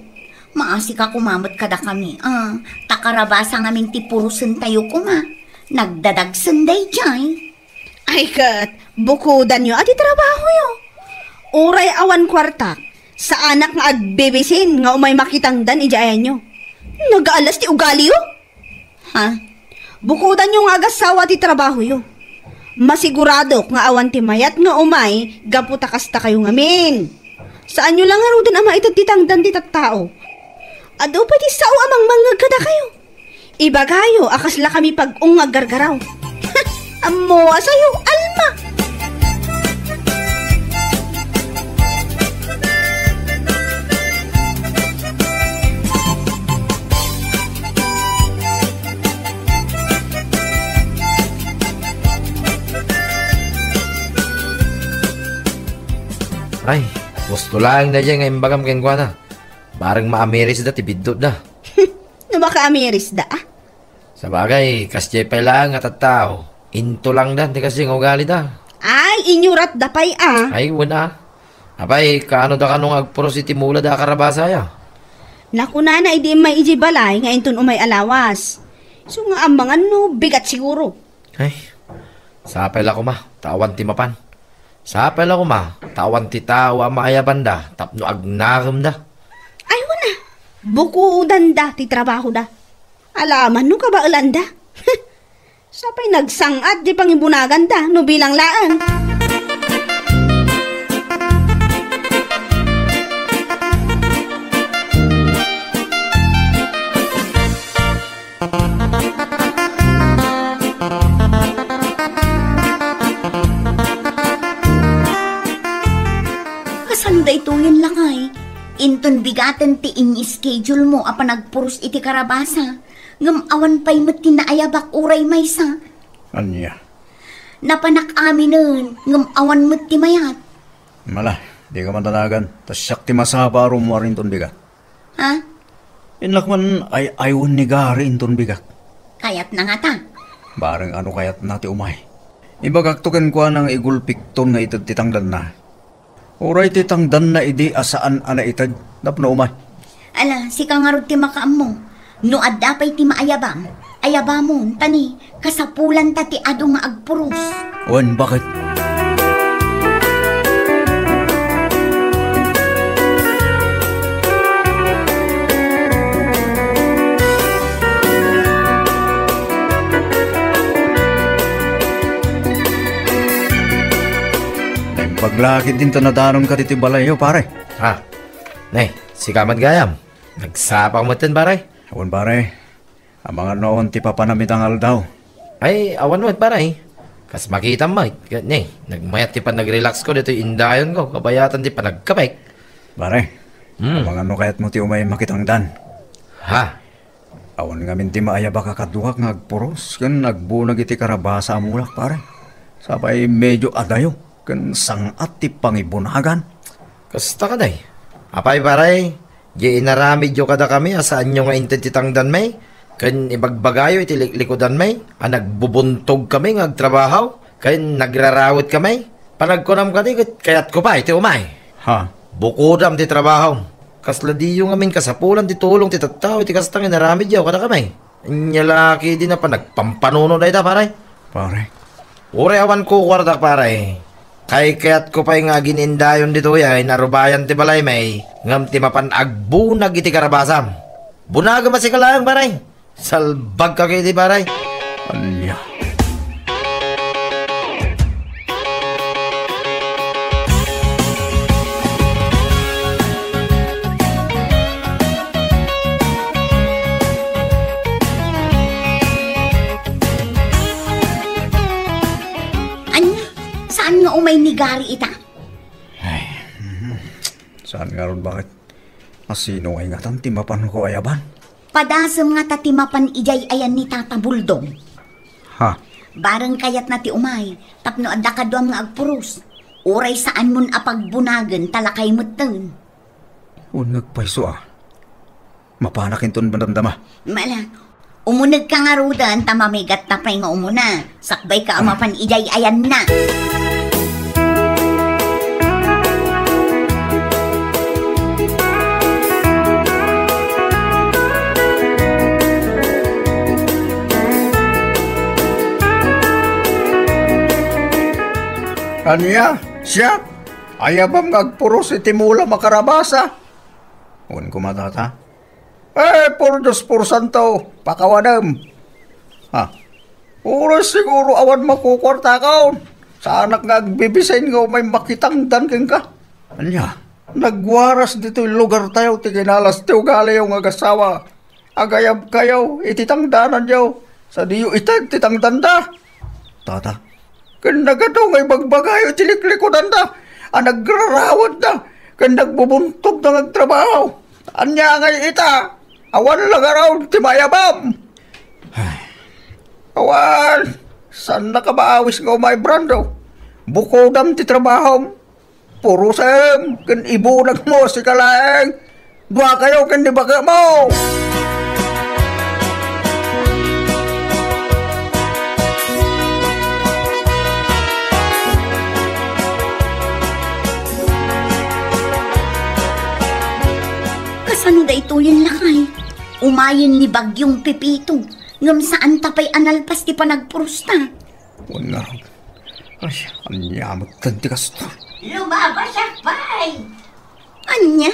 Maasika koma met kadakami, a, ta karabasa ngamin ti purosentayo koma. Nagdadagsen daydiay. Ay ket, bukodanyo a ti trabahoyo. Uray awan kuartak, saanak nga agbibisin nga umay makitangdan idiay ayanyo. Nagaalas ti ugaliyo? Ha? Bukodanyo nga agassawa ti trabahoyo. Masiguradok nga awan ti mayat nga umay gapu ta kastakayo ngamin. Saanyo la ngaruden a maited ti tangdan ti tattao. Adu pay ti sao a mangmangngeg kadakayo. Ibagayo a kaslakami pag-ong nga aggargaraw. Ammo a sayo, Alma! Ay, gusto laeng daydiay nga imbagam kenkuana. Bareng maamirisda ti biddutda. No makaamirisda, a? Sabagay, kasdiay pay laeng a tattao, intulangda ti kasdiay nga ugalida. Ay, inyuratda pay, a. Ay, wen, a. Apay, kaanoda kano nga agpuros iti mulada a karabasa, a? Nakunana idi immay idiay balay nga inton umay a lawas. Isu nga ammangan no bigat siguro. Ay, sapay la koma, ta awan ti mapan. Sapay la koma, ta awan ti tao a maayabanda tapno agnakemda. Ay, wen a, bukodanda ti trabahoda. Alaman no kabaelanda. Sapay nagsang-at ti pangibunaganda no bilang laeng. Kasano daytoyen, lakay? Inton bigaten ti ini-schedule mo a panagpuros iti karabasa, ngem awan pay met ti naayabak uray maysa. Ania? Napanak aminen, ngem awan met ti mayat. Mala, dika madanagan, ta siak ti masapa a rummuar inton bigat. Ha? Innak man ay-aywen ni Gary inton bigat. Kayatna ngata? Bareng ano kayatna ti umay. Ibagakto kenkuana nga igulpikton nga ited ti tangdanna. Uray ti tangdanna idi a saan a naited tapno umay. Ala, sika ngarud ti makaammo. No adda pay ti maayabam, ayabamon, ta ni, kasapulanta ti adu nga agpuros. Wen, baket? Naimbag la ketdin ta nadanon ka ditoy balayyo, pare. Ha? Ne, sika met gayam. Nagsapa ka metten, pare? Awan, pare. Amangan no awan ti papanam ita nga aldaw. Ay, awan met, pare. Kas makitam met, ket ne, nagmayat ti panagrelax ko ditoy indayonko, kabayatan ti panagkapek. Pare, Hmm. amangan no kayatmo ti umay makitangdan. Ha? Awan ngamin ti maayabak a kaduak nga agpuros ken agbunag iti karabasa a mulak, pare. Sapay medyo adayo ken sang-at ti pangibunagan. Kasta kadi. Apay, pare, di inaramidyo kadakami a saanyo nga inted ti tangdanmi, ken ibagbagayo iti liklikudanmi a nagbubuntogkami nga agtrabaho ken nagrarawitkami. Panagkunam kadi ket kayatko pay ti umay. Ha? Bukodam ti trabahom. Kasla diyo ngamin kasapulan ti tulong ti tattao iti kasta nga inaramidyo kadakami. Ania la ketdi a panagpampanunot dayta, pare? Pare. Uray awan kukuarda, pare. Kaykayatko pay nga agin-indayon ditoy a inarubayan ti balaymi, ngem ti mapan agbunag iti karabasam. Bunagem a sika laeng, pare. Salbagka ketdi, pare. Ania? Ania? Saan nga umay ni Gary ita? Ay, mhm. Saan ngarud, baket? Asino ngay ngatan ti mapanko ayaban? Padasem ngata ti mapan idiay ayan ni Tata Buldong. Ha? Bareng kayatna ti umay tapno adda kaduam nga agpuros. Uray saanmon a pagbunagen ta lakay metten. Wen nga agpayso a. Mapanak inton madamdama. Mala, umunegka ngaruden ta mamigatta pay nga umuna. Sakbayka a mapan idiay ayanna. Ania? Siak? Ayabam nga agpuros iti mulam a karabasa? Wen koma, tata. Eh, por Dios, por santo, pakawanem. Ha? Uray siguro awan makukuartakon. Saanak nga agbibisen nga umay makitangdan kenka. Ania? Nagwaras ditoy lugartayo ti kinalas ti ugaliyo nga agasawa. Agayabkayo iti tangdananyo, sadiyo ited ti tangdanda. Tata. Ken nagadu nga ibagbagayo iti liklikudanda a nagrarawedda ken nagbubuntogda nga agtrabaho. Ania ngay ita? Awan la ngarud ti maayabam. Ay. Awan, saannaka maawis nga umay, Brando. Bukodam ti trabahom. Purosem ken ibunagmo sika laeng. Duakayo ken ni baketmo. Kasano daytoyen, lakay? Umayen ni Bagyong Pepito, ngem saanta pay a nalpas ti panagpurosta. Wen ngarud. Ay, ania metten ti kastoy? Lumabasak pay! Ania?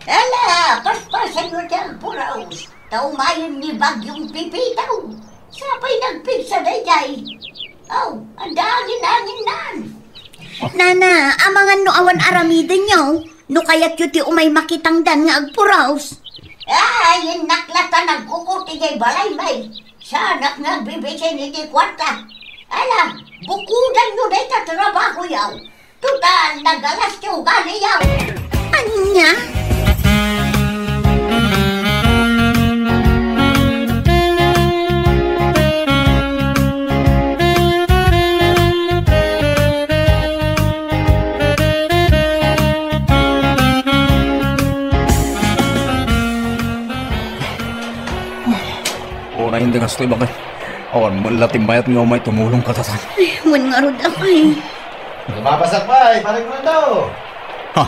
Ala, paspasenyo ti agpuros, ta umayen ni Bagyong Pepito. Sapay nagpigsa daydiay. Aw, adda angin-anginnan. Nana, amangan no awan aramidenyo, no kayatyo ti umay makitangdan nga agpuros. Ay, innak la ta nag-ukot idiay balaymi. Saanak nga agbibisen iti kuarta. Ala, bukodanyo dayta trabahoyo. Total, nagalas ti ugaliyo. Ania? Uray, indi kastoy, baket. Awan met la ti mayat nga umay tumulong kadatan. Ay, wen ngarud, lakay. Lumabasak pay, pare Brando. Ha?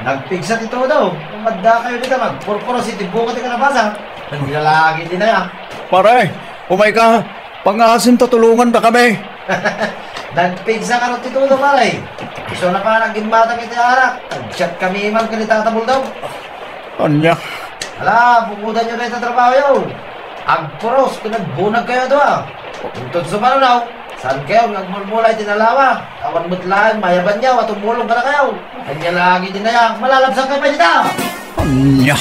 Nagpigsa ti todo. Madakayo dita, magpurpuros iti bunga ti kalabasa. Ania la ngay dayta? Pare, umayka. Pangasim ta tulongandakami. Nagpigsa ngarud ti todo, pare. Isu la pay nagimmatang iti arak. Nagsiatkami man ken ni Tata Buldong. Ania? Ala, bukodanyo dayta trabahoyo. Agpuros ken agbunagkayo a dua. Inton sumaruno, saankayo nga agmulmula iti nalawa. Awan met laeng maayabanyo a tumulong kadakayo. Ania la ngay dayta? Malalabsankayo pay dita. Ania?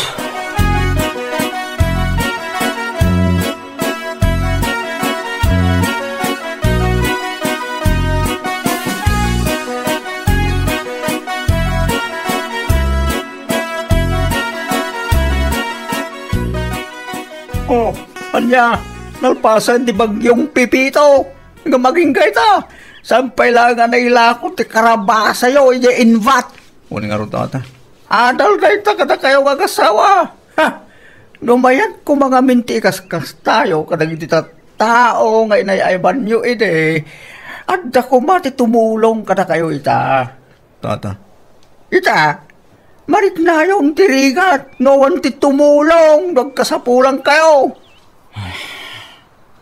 Oh, ania? Nalpasen ti Bagyong Pepito. Ngem agingga ita, saan pay laeng a nailako ti karabasayo idiay inbat. Wen ngarud, tata. Adal dayta kadakayo nga agasawa. Ha! No mayat koma ngamin ti ikaskastayo kadagiti tattao nga inay-aybanyo idi, adda koma ti tumulong kadakayo ita. Tata. Ita, mariknayon ti rigat no awan ti tumulong no agkasapulankayo.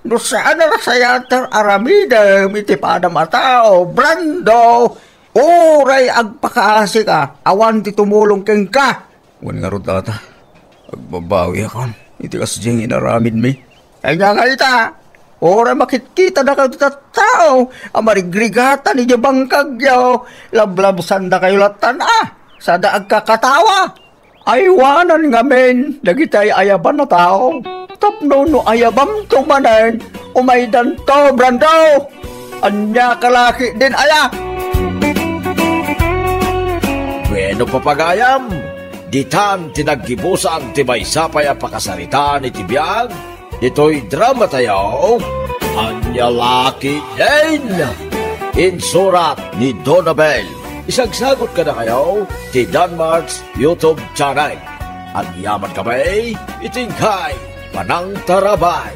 No saan a nasayaat ti aramidem iti padam a tao, Brando, uray agpakaasika, awan ti tumulong kenka. Wen ngarud, Tata, agbabawiakon iti kasdiay nga inaramidmi. Ania nga ita, uray makitkitadakayo ti tattao a marigrigatan idiay bangkagyo, lablabsandakayo lattan a, sada agkakatawa. Aywanan ngamin dagiti ay-ayaban a tao, tapno no ayabamto manen, umaydanto, Brando. Ania ka la ketdin aya? Bueno, papagayam, ditan ti naggibusan ti maysa pay a pakasaritaan iti biag. Ditoy dramatayo, Ania la ketdin? Insurat ni Donabel. Isagsagut kadakayo ti Danmart's YouTube channel. Agyaman kami iti inkay panangtarabay.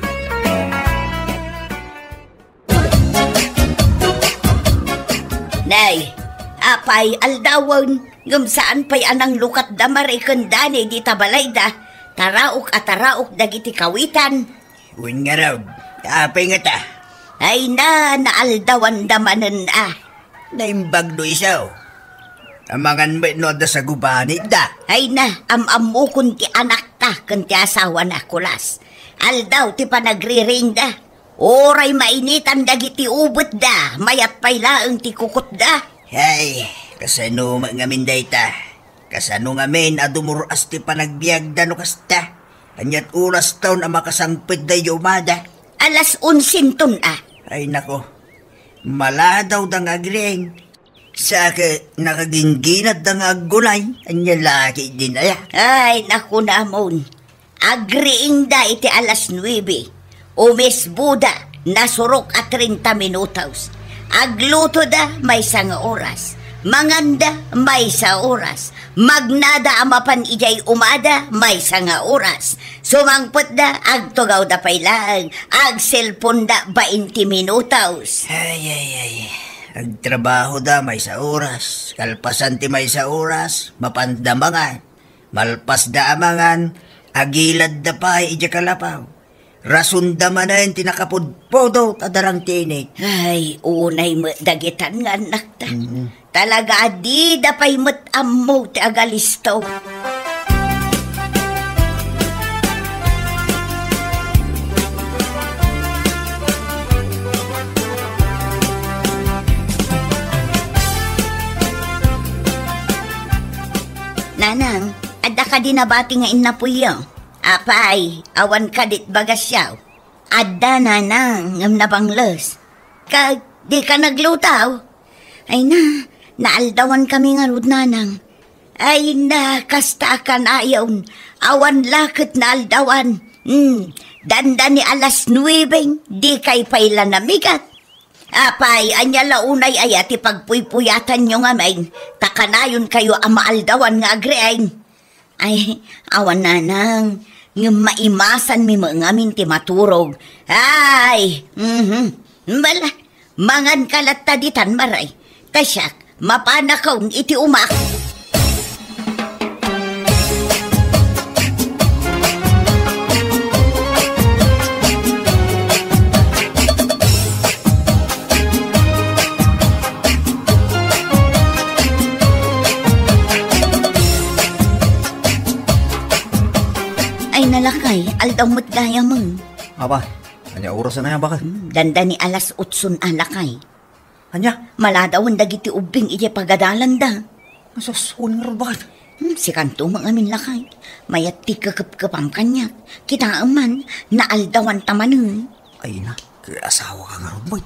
Nay, apay, aldawen, ngem saan pay a nanglukat da Mare ken Dani dita balayda. Taraok a taraok dagiti kawitan. Wen ngarud, apay ngata? Ay na, naaldawan da manen a. Naimbag no isu. Amangan met no adda sagubanitda. Ay na, am-ammokon ti anakta ken ti asawana, kulas. Aldaw ti panagriringda. Uray mainitan dagiti ubetda, mayat pay laeng ti kukutda. Ay, kasano met ngamin dayta? Kasano ngamin a dumur-as ti panagbiagda no kasta? Aniat orastaon a makasangpetda idiay umada? Alas onsenton a. Ay nako, maladawda nga agriing. Sa ket nakagingginatda nga aggunay, ania la ketdin aya? Ay, nakunamon. Agriingda iti alas nuebe. Umisboda, nasurok a treinta minutos. Aglutoda, maysa nga oras. Manganda, maysa oras. Magnada a mapan idiay umada, maysa nga oras. Sumangpetda, agtugawda pay laeng. Agselponda, bainte minutos. Ay, ay, ay. Agtrabahoda, maysa oras. Kalpasan ti maysa oras, mapanda mangan. Malpasda a mangan, agiladda pay idiay kalapaw. Rasonda manen ti nakapudpudot a darang ti init. Ay, unay met dagitan nga annakta. Mm. Talaga a dida pay met ammo ti agalisto. Nanang, adda kadi nabati nga innapuyyo? Apay, awan kadit bagasyo? Adda, nanang, ngem nabangles. Kag, dika nagluto? Ay na, naaldawan kami ngarud, nanang. Ay na, kasta a kanayon. Awan la ket naaldawan. Hmm, dandani alas nuebe, dikay pay la namigat. Apay, ania la unay aya ti pagpuypuyatanyo ngamin, ta kanayonkayo a maaldawan nga agriing? Ay, awan, nanang, ngem maimasanmi met ngamin ti maturog. Ay, mhm. Bala, manganka latta ditan, Mare. Ta siak, mapanakon iti umak. Ay, na, lakay, aldaw met gayam. Apay, ania orasen aya, baket? Hmm, dandani alas otson a, lakay. Ania? Maladawen dagiti ubbing idiay pagadalanda. Asus, wen ngarud, baket? Hmm, sikanto met ngamin, lakay. Mayat ti kekepkepam kaniak. Kitaem man, naaldawanta manen. Ay na, ket asawaka ngarud met.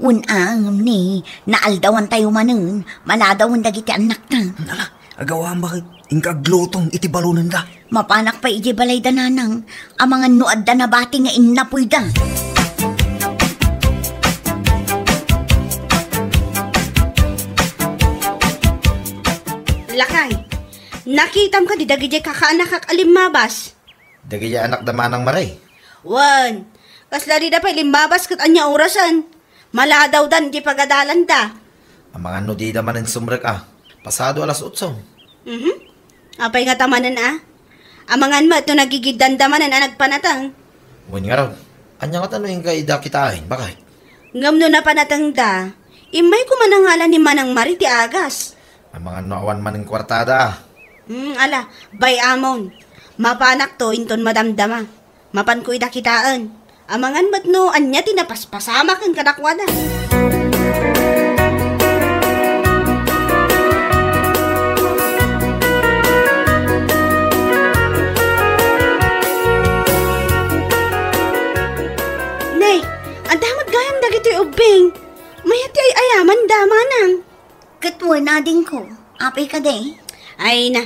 Wen a, ngem ni, naaldawantayo manen. Maladawen dagiti annakta. Ala, agawam, baket? Inka agluto iti balonenda. Mapanak pay idiay balayda, nanang. Amangan no adda nabati nga innapuyda. Lakay, nakitam kadi dagidiay kakaanakak a limmabas? Dagidiay anakda manang, Mare? Wen, kasla dida pay limmabas ket ania orasen? Maladawdan iti pagadalanda. Amangan no dida manen sumrek a. Pasado alas otso. Mhm. Apay ngata manen a? Amangan met no nagigiddanda manen a nagpanateng. Wen ngarud, Ania ngata no inka ida kitaen, bakay? Ngem no napan natengda, immayko man a ngalan ni Manang Mari ti agas. Amangan no awan manen kuartada. Hmm, ala, bay-amon. Mapanakto inton madamdama. Mapanko ida kitaen. Amangan met no ania ti napaspasamak ken kadakuada. Nay, adda met gayam dagitoy ubbing. Mayat ti ay-ayaman da, manang. Ket wen, adingko, apay kadi? Ay na,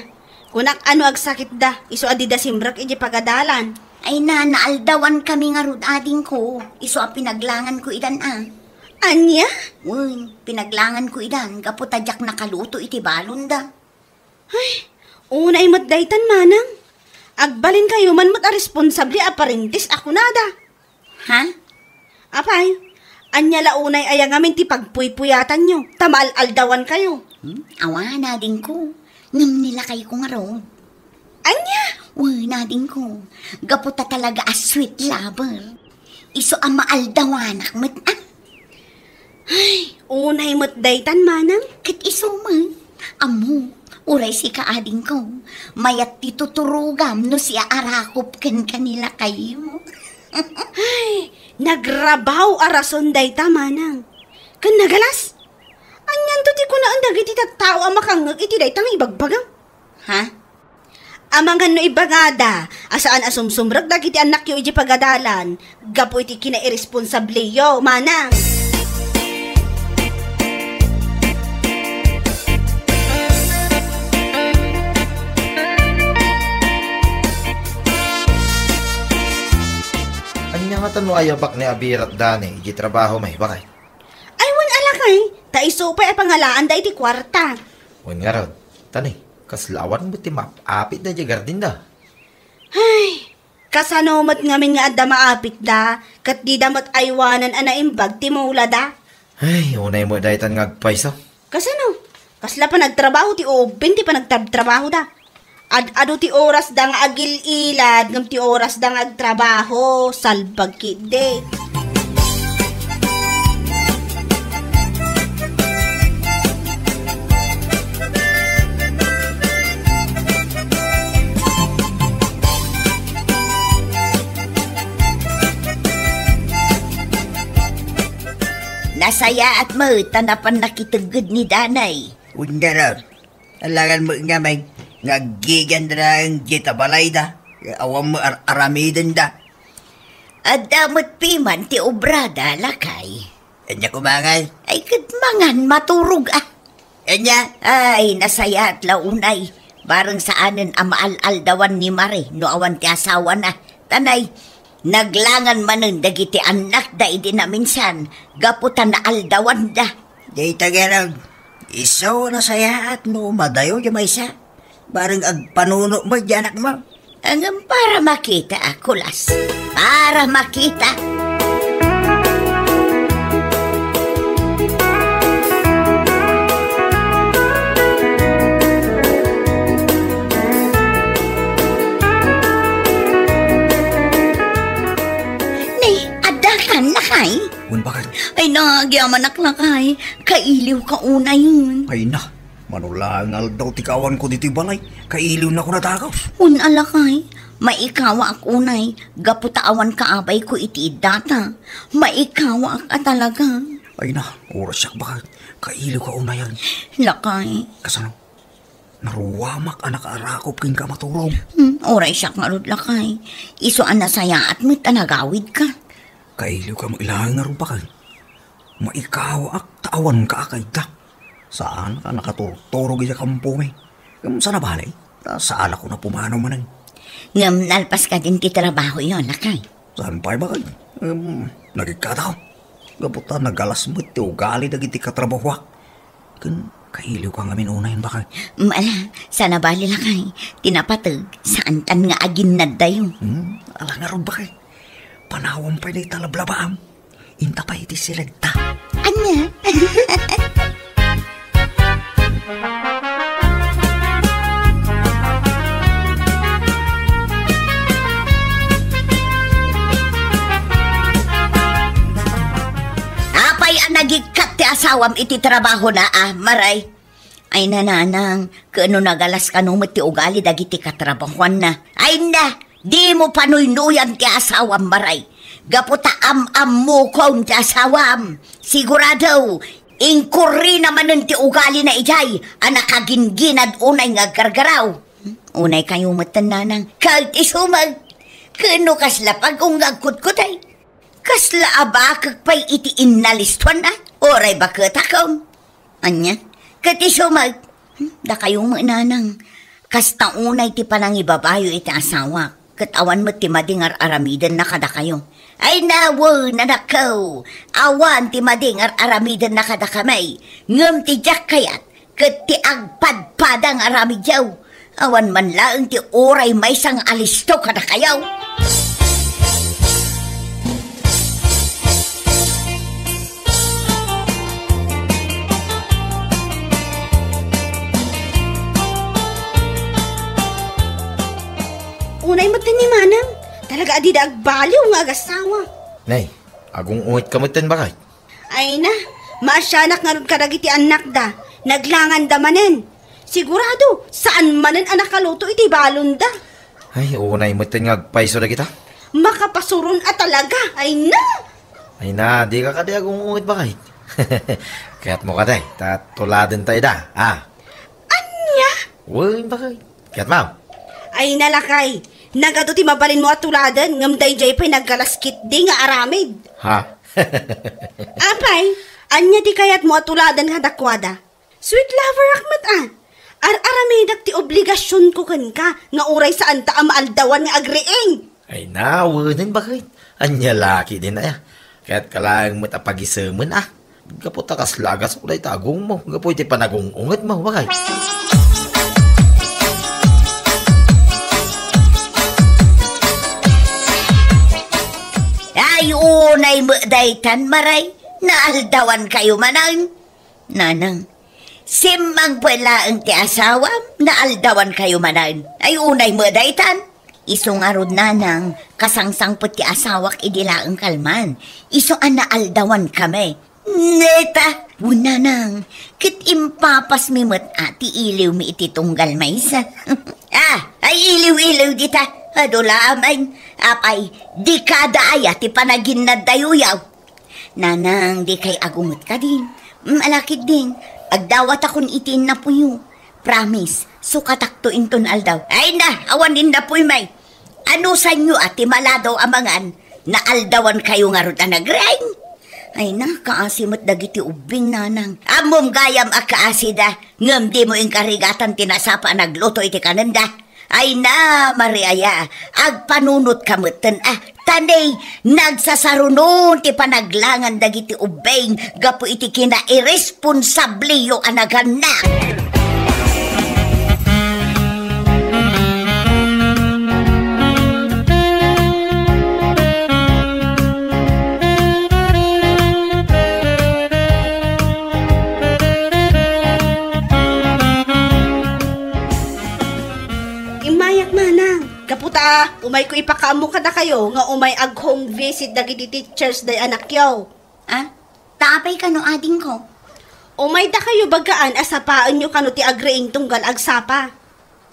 kunak a no agsakitda, isu a dida simrek iti pagadalan. Ay na, naaldawankami ngarud, adingko, isu a pinaglanganko idan a. Ania? Wen, pinaglanganko idan, gapu ta diak nakaluto iti balonda. Ay, unay met daytan, manang. Agbalinkayo man met a responsable a parentes a kunada. Ha? Apay, ania la unay aya ngamin ti pagpuypuyatanyo, ta maal-aldawankayo? Hmm? Awan, adingko. Ngem ni lakayko ngarud. Ania? Wen, adingko. Gapu ta talaga a sweet lover. Isu a maaldawanak met, ah. Ay, unay met daytan, manang. Ket isu met. Ammo, uray sika, adingko. Mayat ti tuturogam no siak a rakop kenka ni lakaymo. Ay, nagrabaw a rason dayta, manang. Ken nagalas? Anianto ti kunaen dagiti tattao a makangngeg iti dayta nga ibagbagam? Ha? Amangan no ibagada a saan a sumsumrek dagiti annakyo iti pagadalan gapu iti kinairesponsableyo, manang. Ania ngata no ayabak ni abirat dani iti trabaho may bakay? Ay, wen a lakay, ta isu pay a pangalaanda iti kuarta. Wen ngarud, tani, kasla awan met ti maap-apit daydiay gardinda. Ay, kasano met ngamin nga adda maapitda, ket dida met aywanan a naimbag ti mulada? Ay, unay met daytan nga agpayso. Kasano? Kasla panagtrabaho ti ubbing ti panagtrabtrabahoda. Ad-adu ti orasda nga agil-ilad, ngem ti orasda nga agtrabaho, salbag ketdi. Nasayaat met ta napan nakitegged ni Danay. Undara. Alangan met ngamin nga aggigianda laeng dita balayda, awan met ar-, aramidenda. Adda met piman ti obrada, lakay. Ania koma ngay? Ay, ket mangan, maturog, ah. Ania? Ay, nasayaat la unay. Bareng saanen a maal-aldawan ni Mare no awan ti asawana. Tanay, naglangan manen dagiti annakda idi naminsan gapu ta naaldawanda. Dayta ngarud, isu a nasayaat no madayo diay maysa. Bareng agpanuno met diay anakmo. Ngem para makita a kulas. Para makita. Ni, adda kan, lakay? Wen, bakay. Ay, nagyamanak, lakay. Kailiwka unayen. Ay na, mano laeng aldaw ti kawanko ditoy balay, kailiwnak a dagus. Wen a, lakay, maikawaak unay, gapu ta awan kaabayko iti iddata. Maikawaak a talaga. Ay na, orasiak, bakay. Kailiwka unayen. Lakay. Kasano? Naruamak a nakaarakop kenka a maturog. Hmm, uray siak ngarud, lakay. Isu a nasayaat met a nagawidka. Kailiwka met laeng ngarud, bakay. Maikawaak ta awanka a kayta. Saanka a nakaturturog idiay kampomi. Ngem saan a bale, ta saalakon a pumanaw manen. Ngem nalpas kadin ti trabahoyo, lakay. Saan pay, bakay. Ngem nagikkatak. Gapu ta nagalas met ti ugali dagiti katrabahoak. Ken kailiwka ngamin unayen, bakay. Mm, ala, saan a bale, lakay. Ti napateg, saantan nga aginnaddayo. Hmm, ala ngarud, bakay. Panawam pay dayta lablabaam. Inta pay iti silegta. Ania? asawam iti trabahona, a, Maray. Ay, nanang, ket no nagalas kano met ti ugali dagiti katrabahuanna. Ay, na, dimo panuynuyan ti asawam, Maray. Gapu ta am-ammokon ti asawam. Sigurado, inkurrina manen ti ugalina idiay a nakagingginad unay nga aggargaraw. Unay kayo met, nanang. Ket isu met, ket no kasla pagungag kutkutay. Kasla a bakek pay iti innalistuan, a? Uray baketakem. Ania? Ket isu met, hmm, dakayo met, nanang. Kasta unay ti panangibabayo iti asawak, ket awan met ti madi nga ar-aramidenna kadakayo. Ay, nawen, anakko, awan ti madi nga ar-aramidenna kadakami, ngem ti diak kayat, ket ti agpadpada nga aramidyo. Awan man laeng ti uray maysa nga alisto kadakayo. Unay met ni manang, talaga a dida agbaliw nga agasawa. Nay, agung-unget ka met ten, bakay? Ay na, maasianak ngarud kadagiti annakda, naglanganda manen. Sigurado, saan manen a nakaluto iti balonda. Ay, unay met nga agpayso dagita. Makapasuron a talaga, ay na! Ay na, dika kadi agung-unget, bakay. Kayatmo kadi, ta tuladenta ida, a. Ania? Wen, bakay. Kayatmo? Ay na, lakay, nagadu ti mabalinmo a tuladen, ngem daydiay pay naggalas ketdi nga aramid. Ha? Apay, ania ti kayatmo a tuladen kadakuada? Sweet loverak met, a. Ar-aramidak ti obligasionko kenka nga uray saanta a maaldawan nga agriing. Ay, nawenen, bakit? Ania la ketdin aya? Kayatka laeng met a pagisemen, a. Gapu ta kasla a gasok dayta agongmo, gapu iti panagung-ungetmo, bakit? Ay, unay met daytan, Maray. Naaldawankayo manen. Nanang, simmangpet laeng ti asawam, naaldawankayo manen. Ay, unay met daytan. Isu ngarud, nanang, kasangsangpet ti asawak idi laeng kalman. Isu a naaldawankami. Neta, wen, nanang, ket impapasmi met a ti iliwmi iti tunggal maysa. A, ay iliw-iliw dita. Adu la a main. Apay, dikada aya ti panaginnadtayo, yaw? Nanang, dikay agunget kadin. Mm, ala ketdin, agdawatakon iti innapuyo. Promise, sukatakto inton aldaw. Ay na, awan innapuy, may. Anusanyo a ti maladaw a mangan, naaldawankayo ngarud a nagriing? Ay na, kaasi met dagiti ubbing, nanang. Ammom gayam a kaasida, ngem dimo inkarigatan ti nasapa a nagluto iti kanenda. Ay na, Maria, agpanunotka metten, a, ta nay, nagsasarunon ti panaglangan dagiti ubbing gapu iti kinairesponsabliyo a nagannak. Immayak, manang. Gapu ta, umayko ipakaammo kadakayo nga umay ag-home visit dagiti teachers day anakyo. A? Ta apay kano, adingko? Umay dakayo bagaan a sapaenyo kano ti agriing tunggal agsapa.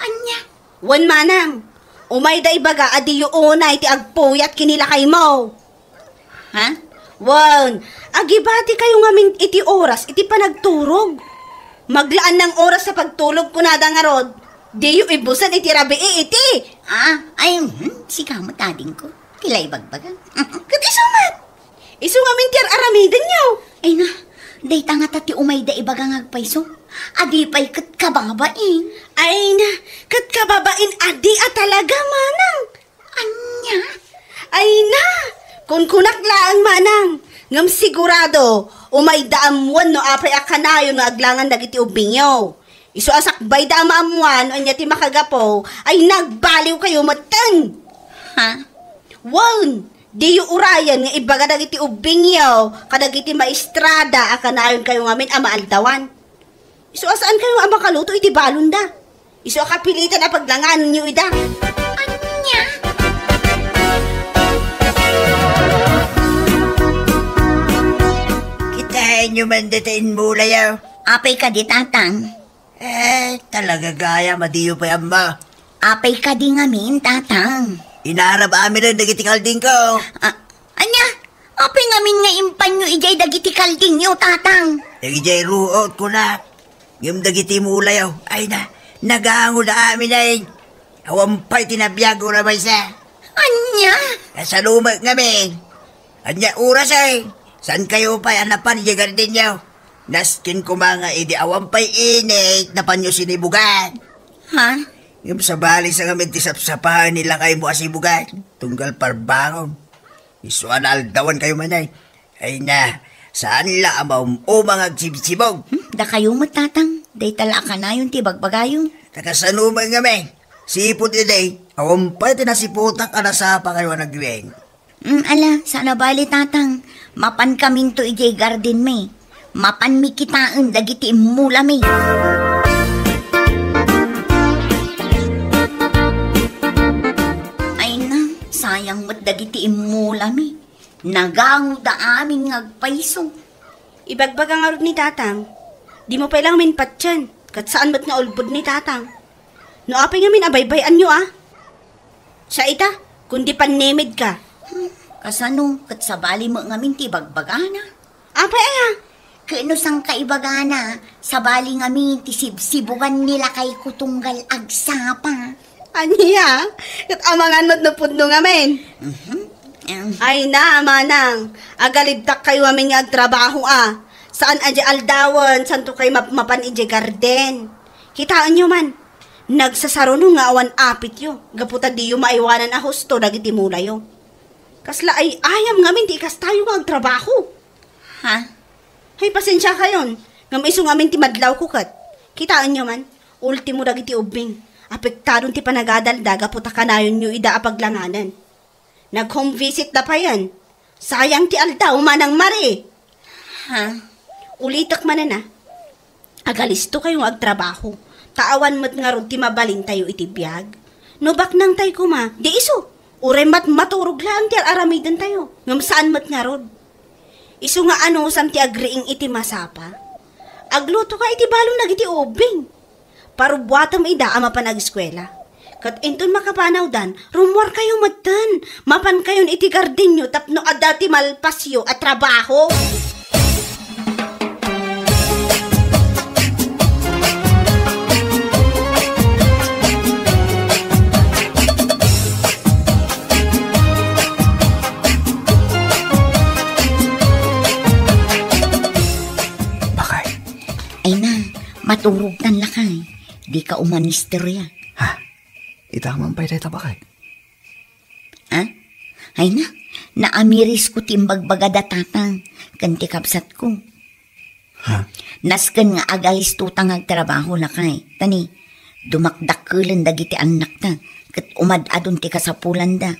Ania? Wen, manang. Umayda ibaga a diyo unay ti agpuyat ken ni lakaymo. Ha? Wen, agibati kayo ngamin iti oras iti panagturog. Maglaan nang oras sa pagtulog, kunada ngarud, diyo ibusen iti rabii iti. A, ay, hmm, sika met, adingko. Ti la ibagbaga. Ket isu met. Isu ngamin ti ar-aramidenyo. Ay na, dayta ngata ti umayda ibaga nga agpayso. Adi pay ket kababain. Ay na, ket kababain adi a talaga, manang. Ania? Ay na! Kunkunak laeng, manang, ngem sigurado, umayda ammoen no apay a kanayon nga aglangan dagiti ubbingyo. Isu a sakbayda a maammoan no ania ti makagapu, ay nagbaliwkayo metten. Ha? Wen, diyo urayen nga ibaga dagiti ubbingyo kadagiti maestrada a kanayonkayo ngamin a maaldawan. Isu a saankayo a makaluto iti balonda. Isu a kapilitan a paglanganyo ida. Ania? Kitay, Ania man dayta immulayo? Apay kadi, Tatang? Eh, talaga gayam a diyo pay ammo. Apay kadi ngamin, Tatang? Inarab amin dagiti kaldingko. Ah, ania? Apay ngamin nga impanyo idiay dagiti kaldingyo, Tatang? Dagidiay ruot, kunak. Ngem dagiti mulayo, ay na, nagangoda amin ay. Awan pay ti nabiag a maysa. Ania? Kasano met ngamin? Ania oras ay? Saan kayo pay a napan idiay gardenyo? Nasken koma nga idi awan pay init, napanyo sinibugan. Ha? Ngem sabali sa ngamin ti sapsapaen ni lakaymo a sibugan. Tunggal parbangon. Isu a naaldawan kayo man ay. Ay na, saan la a maum-uma nga agsibsibog? Hmm, dakayo met, Tatang. Dayta la a kanayon ti bagbagayo. Ta kasano met ngamin? Sipud idi, awan pay ti nasiputak a nasapa kayo a nagweng. Hmm, ala, saan a bali, Tatang. Mapan kaminto idiay gardenmi. Mapanmi kitaen dagiti immulami. Ay na, sayang met dagiti immulami. Nagangoda amin nga agpayso. Ibagbaga ngarud ni Tatang, dimo pay la ngamin patien, ket saan met nga ulbod ni Tatang. No apay ngamin a baybay-anyo a? Sa ita, kundi pannemedka. Hmm, kasano, ket sabali met ngamin ti bagbagana? Apay aya? Ket no saan ka ibagana, sabali ngamin ti sibsibugan ni lakayko tunggal agsapa. Ania? Ket amangan met no pudno ngamin. Mhm. Em. Ay na, manang. Agalibtak kayo amin nga agtrabaho a. Saan a di aldawen, santo kay map-, mapan idiay garden. Kitaenyo man. Nagsasaruno nga awan apityo. Gapu ta diyo maaywanan a husto dagiti mulayo. Kasla ay-ayam ngamin ti ikastayo nga agtrabaho. Ha? Hay, pasensia kayon. Ngem isu ngamin ti madlawko ket. Kitaenyo man, ultimo dagiti ubbing. Apektadon ti panagadalda gapu ta kanayonyo ida a paglanganen. Nag-home visit da payen. Sayang ti aldaw, Manang Mari. Ha? Ulitek manen a. Agalisto kayo nga agtrabaho. Ta awan met ngarud ti mabalintayo iti biag. No baknangtay koma, di isu. Uray met maturog laeng ti ar-aramidentayo. Ngem saan met ngarud. Isu nga anusam ti agriing iti masapa. Aglutoka iti balon dagiti ubbing. Parubbuatem ida a mapan ageskuela. Ket inton makapanawdan, rummuarkayo metten. Mapankayon iti gardenyo tapno adda ti malpasyo a trabaho. Bakay. Ay na, maturogtan lakay. Dika umanistorya. Ha? Ita man pay dayta, bakay? Ha? Ay na, naamirisko ti imbagbaga da tatang ken ti kabsatko. Ha? Nasken nga agalisto ta nga agtrabaho lakay. Tani, dumakdakkelen dagiti annakta ket umad-adon ti kasapulanda.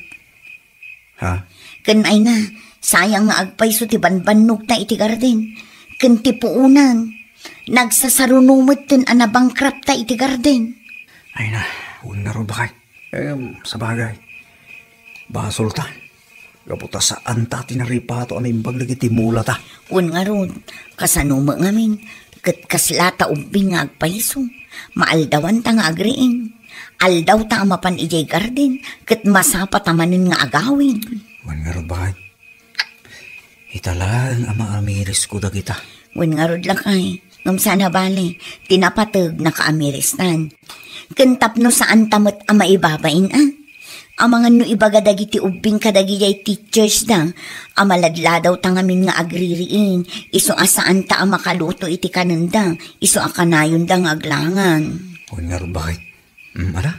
Ha? Ken ay na, sayang nga agpayso ti banbannogta iti garden ken ti puonan. Nagsasaruno metten a nabankrapta iti garden. Ay na, wen ngarud, bakay. Em, sabagay, basolta. Gapu ta saanta ti naripato a naimbag dagiti mulata. Wen ngarud, kasano met ngamin, ket kaslata ubbing nga agpayso. Maaldawanta nga agriing. Aldawta a mapan idiay garden, ket masapata manen nga agawid. Wen ngarud, bakay. Ita laeng a maamirisko dagita. Wen ngarud lakay, ngem saan a bale, ti napateg nakaamiristan. Ken tapno saanta met a maibabain a. Amangan no ibaga dagiti ubbing kadagijay teachers da a maladladawta ngamin nga agririing, isu a saanta a makaluto iti kanenda, isu a kanayonda nga aglangan. Wen ngarud, bakay. Mm, ala,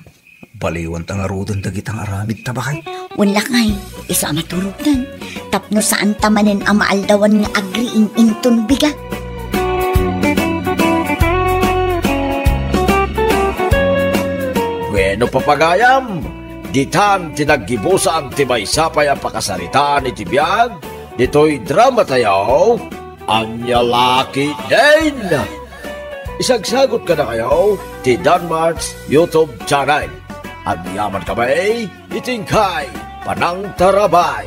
baliwanta ngaruden dagita nga aramidta, bakay. Wen lakay, isu a maturogtan. Tapno saanta manen a maaldawan nga agriing inton biga. Wenno, papagayam, ditan ti naggibusan ti maysa pay a pakasaritaan iti biag ditoy dramatayo, Ania La Ketdin. Isagsagut kadakayo ti Danmart's YouTube channel. Agyamankami iti inkay panangtarabay.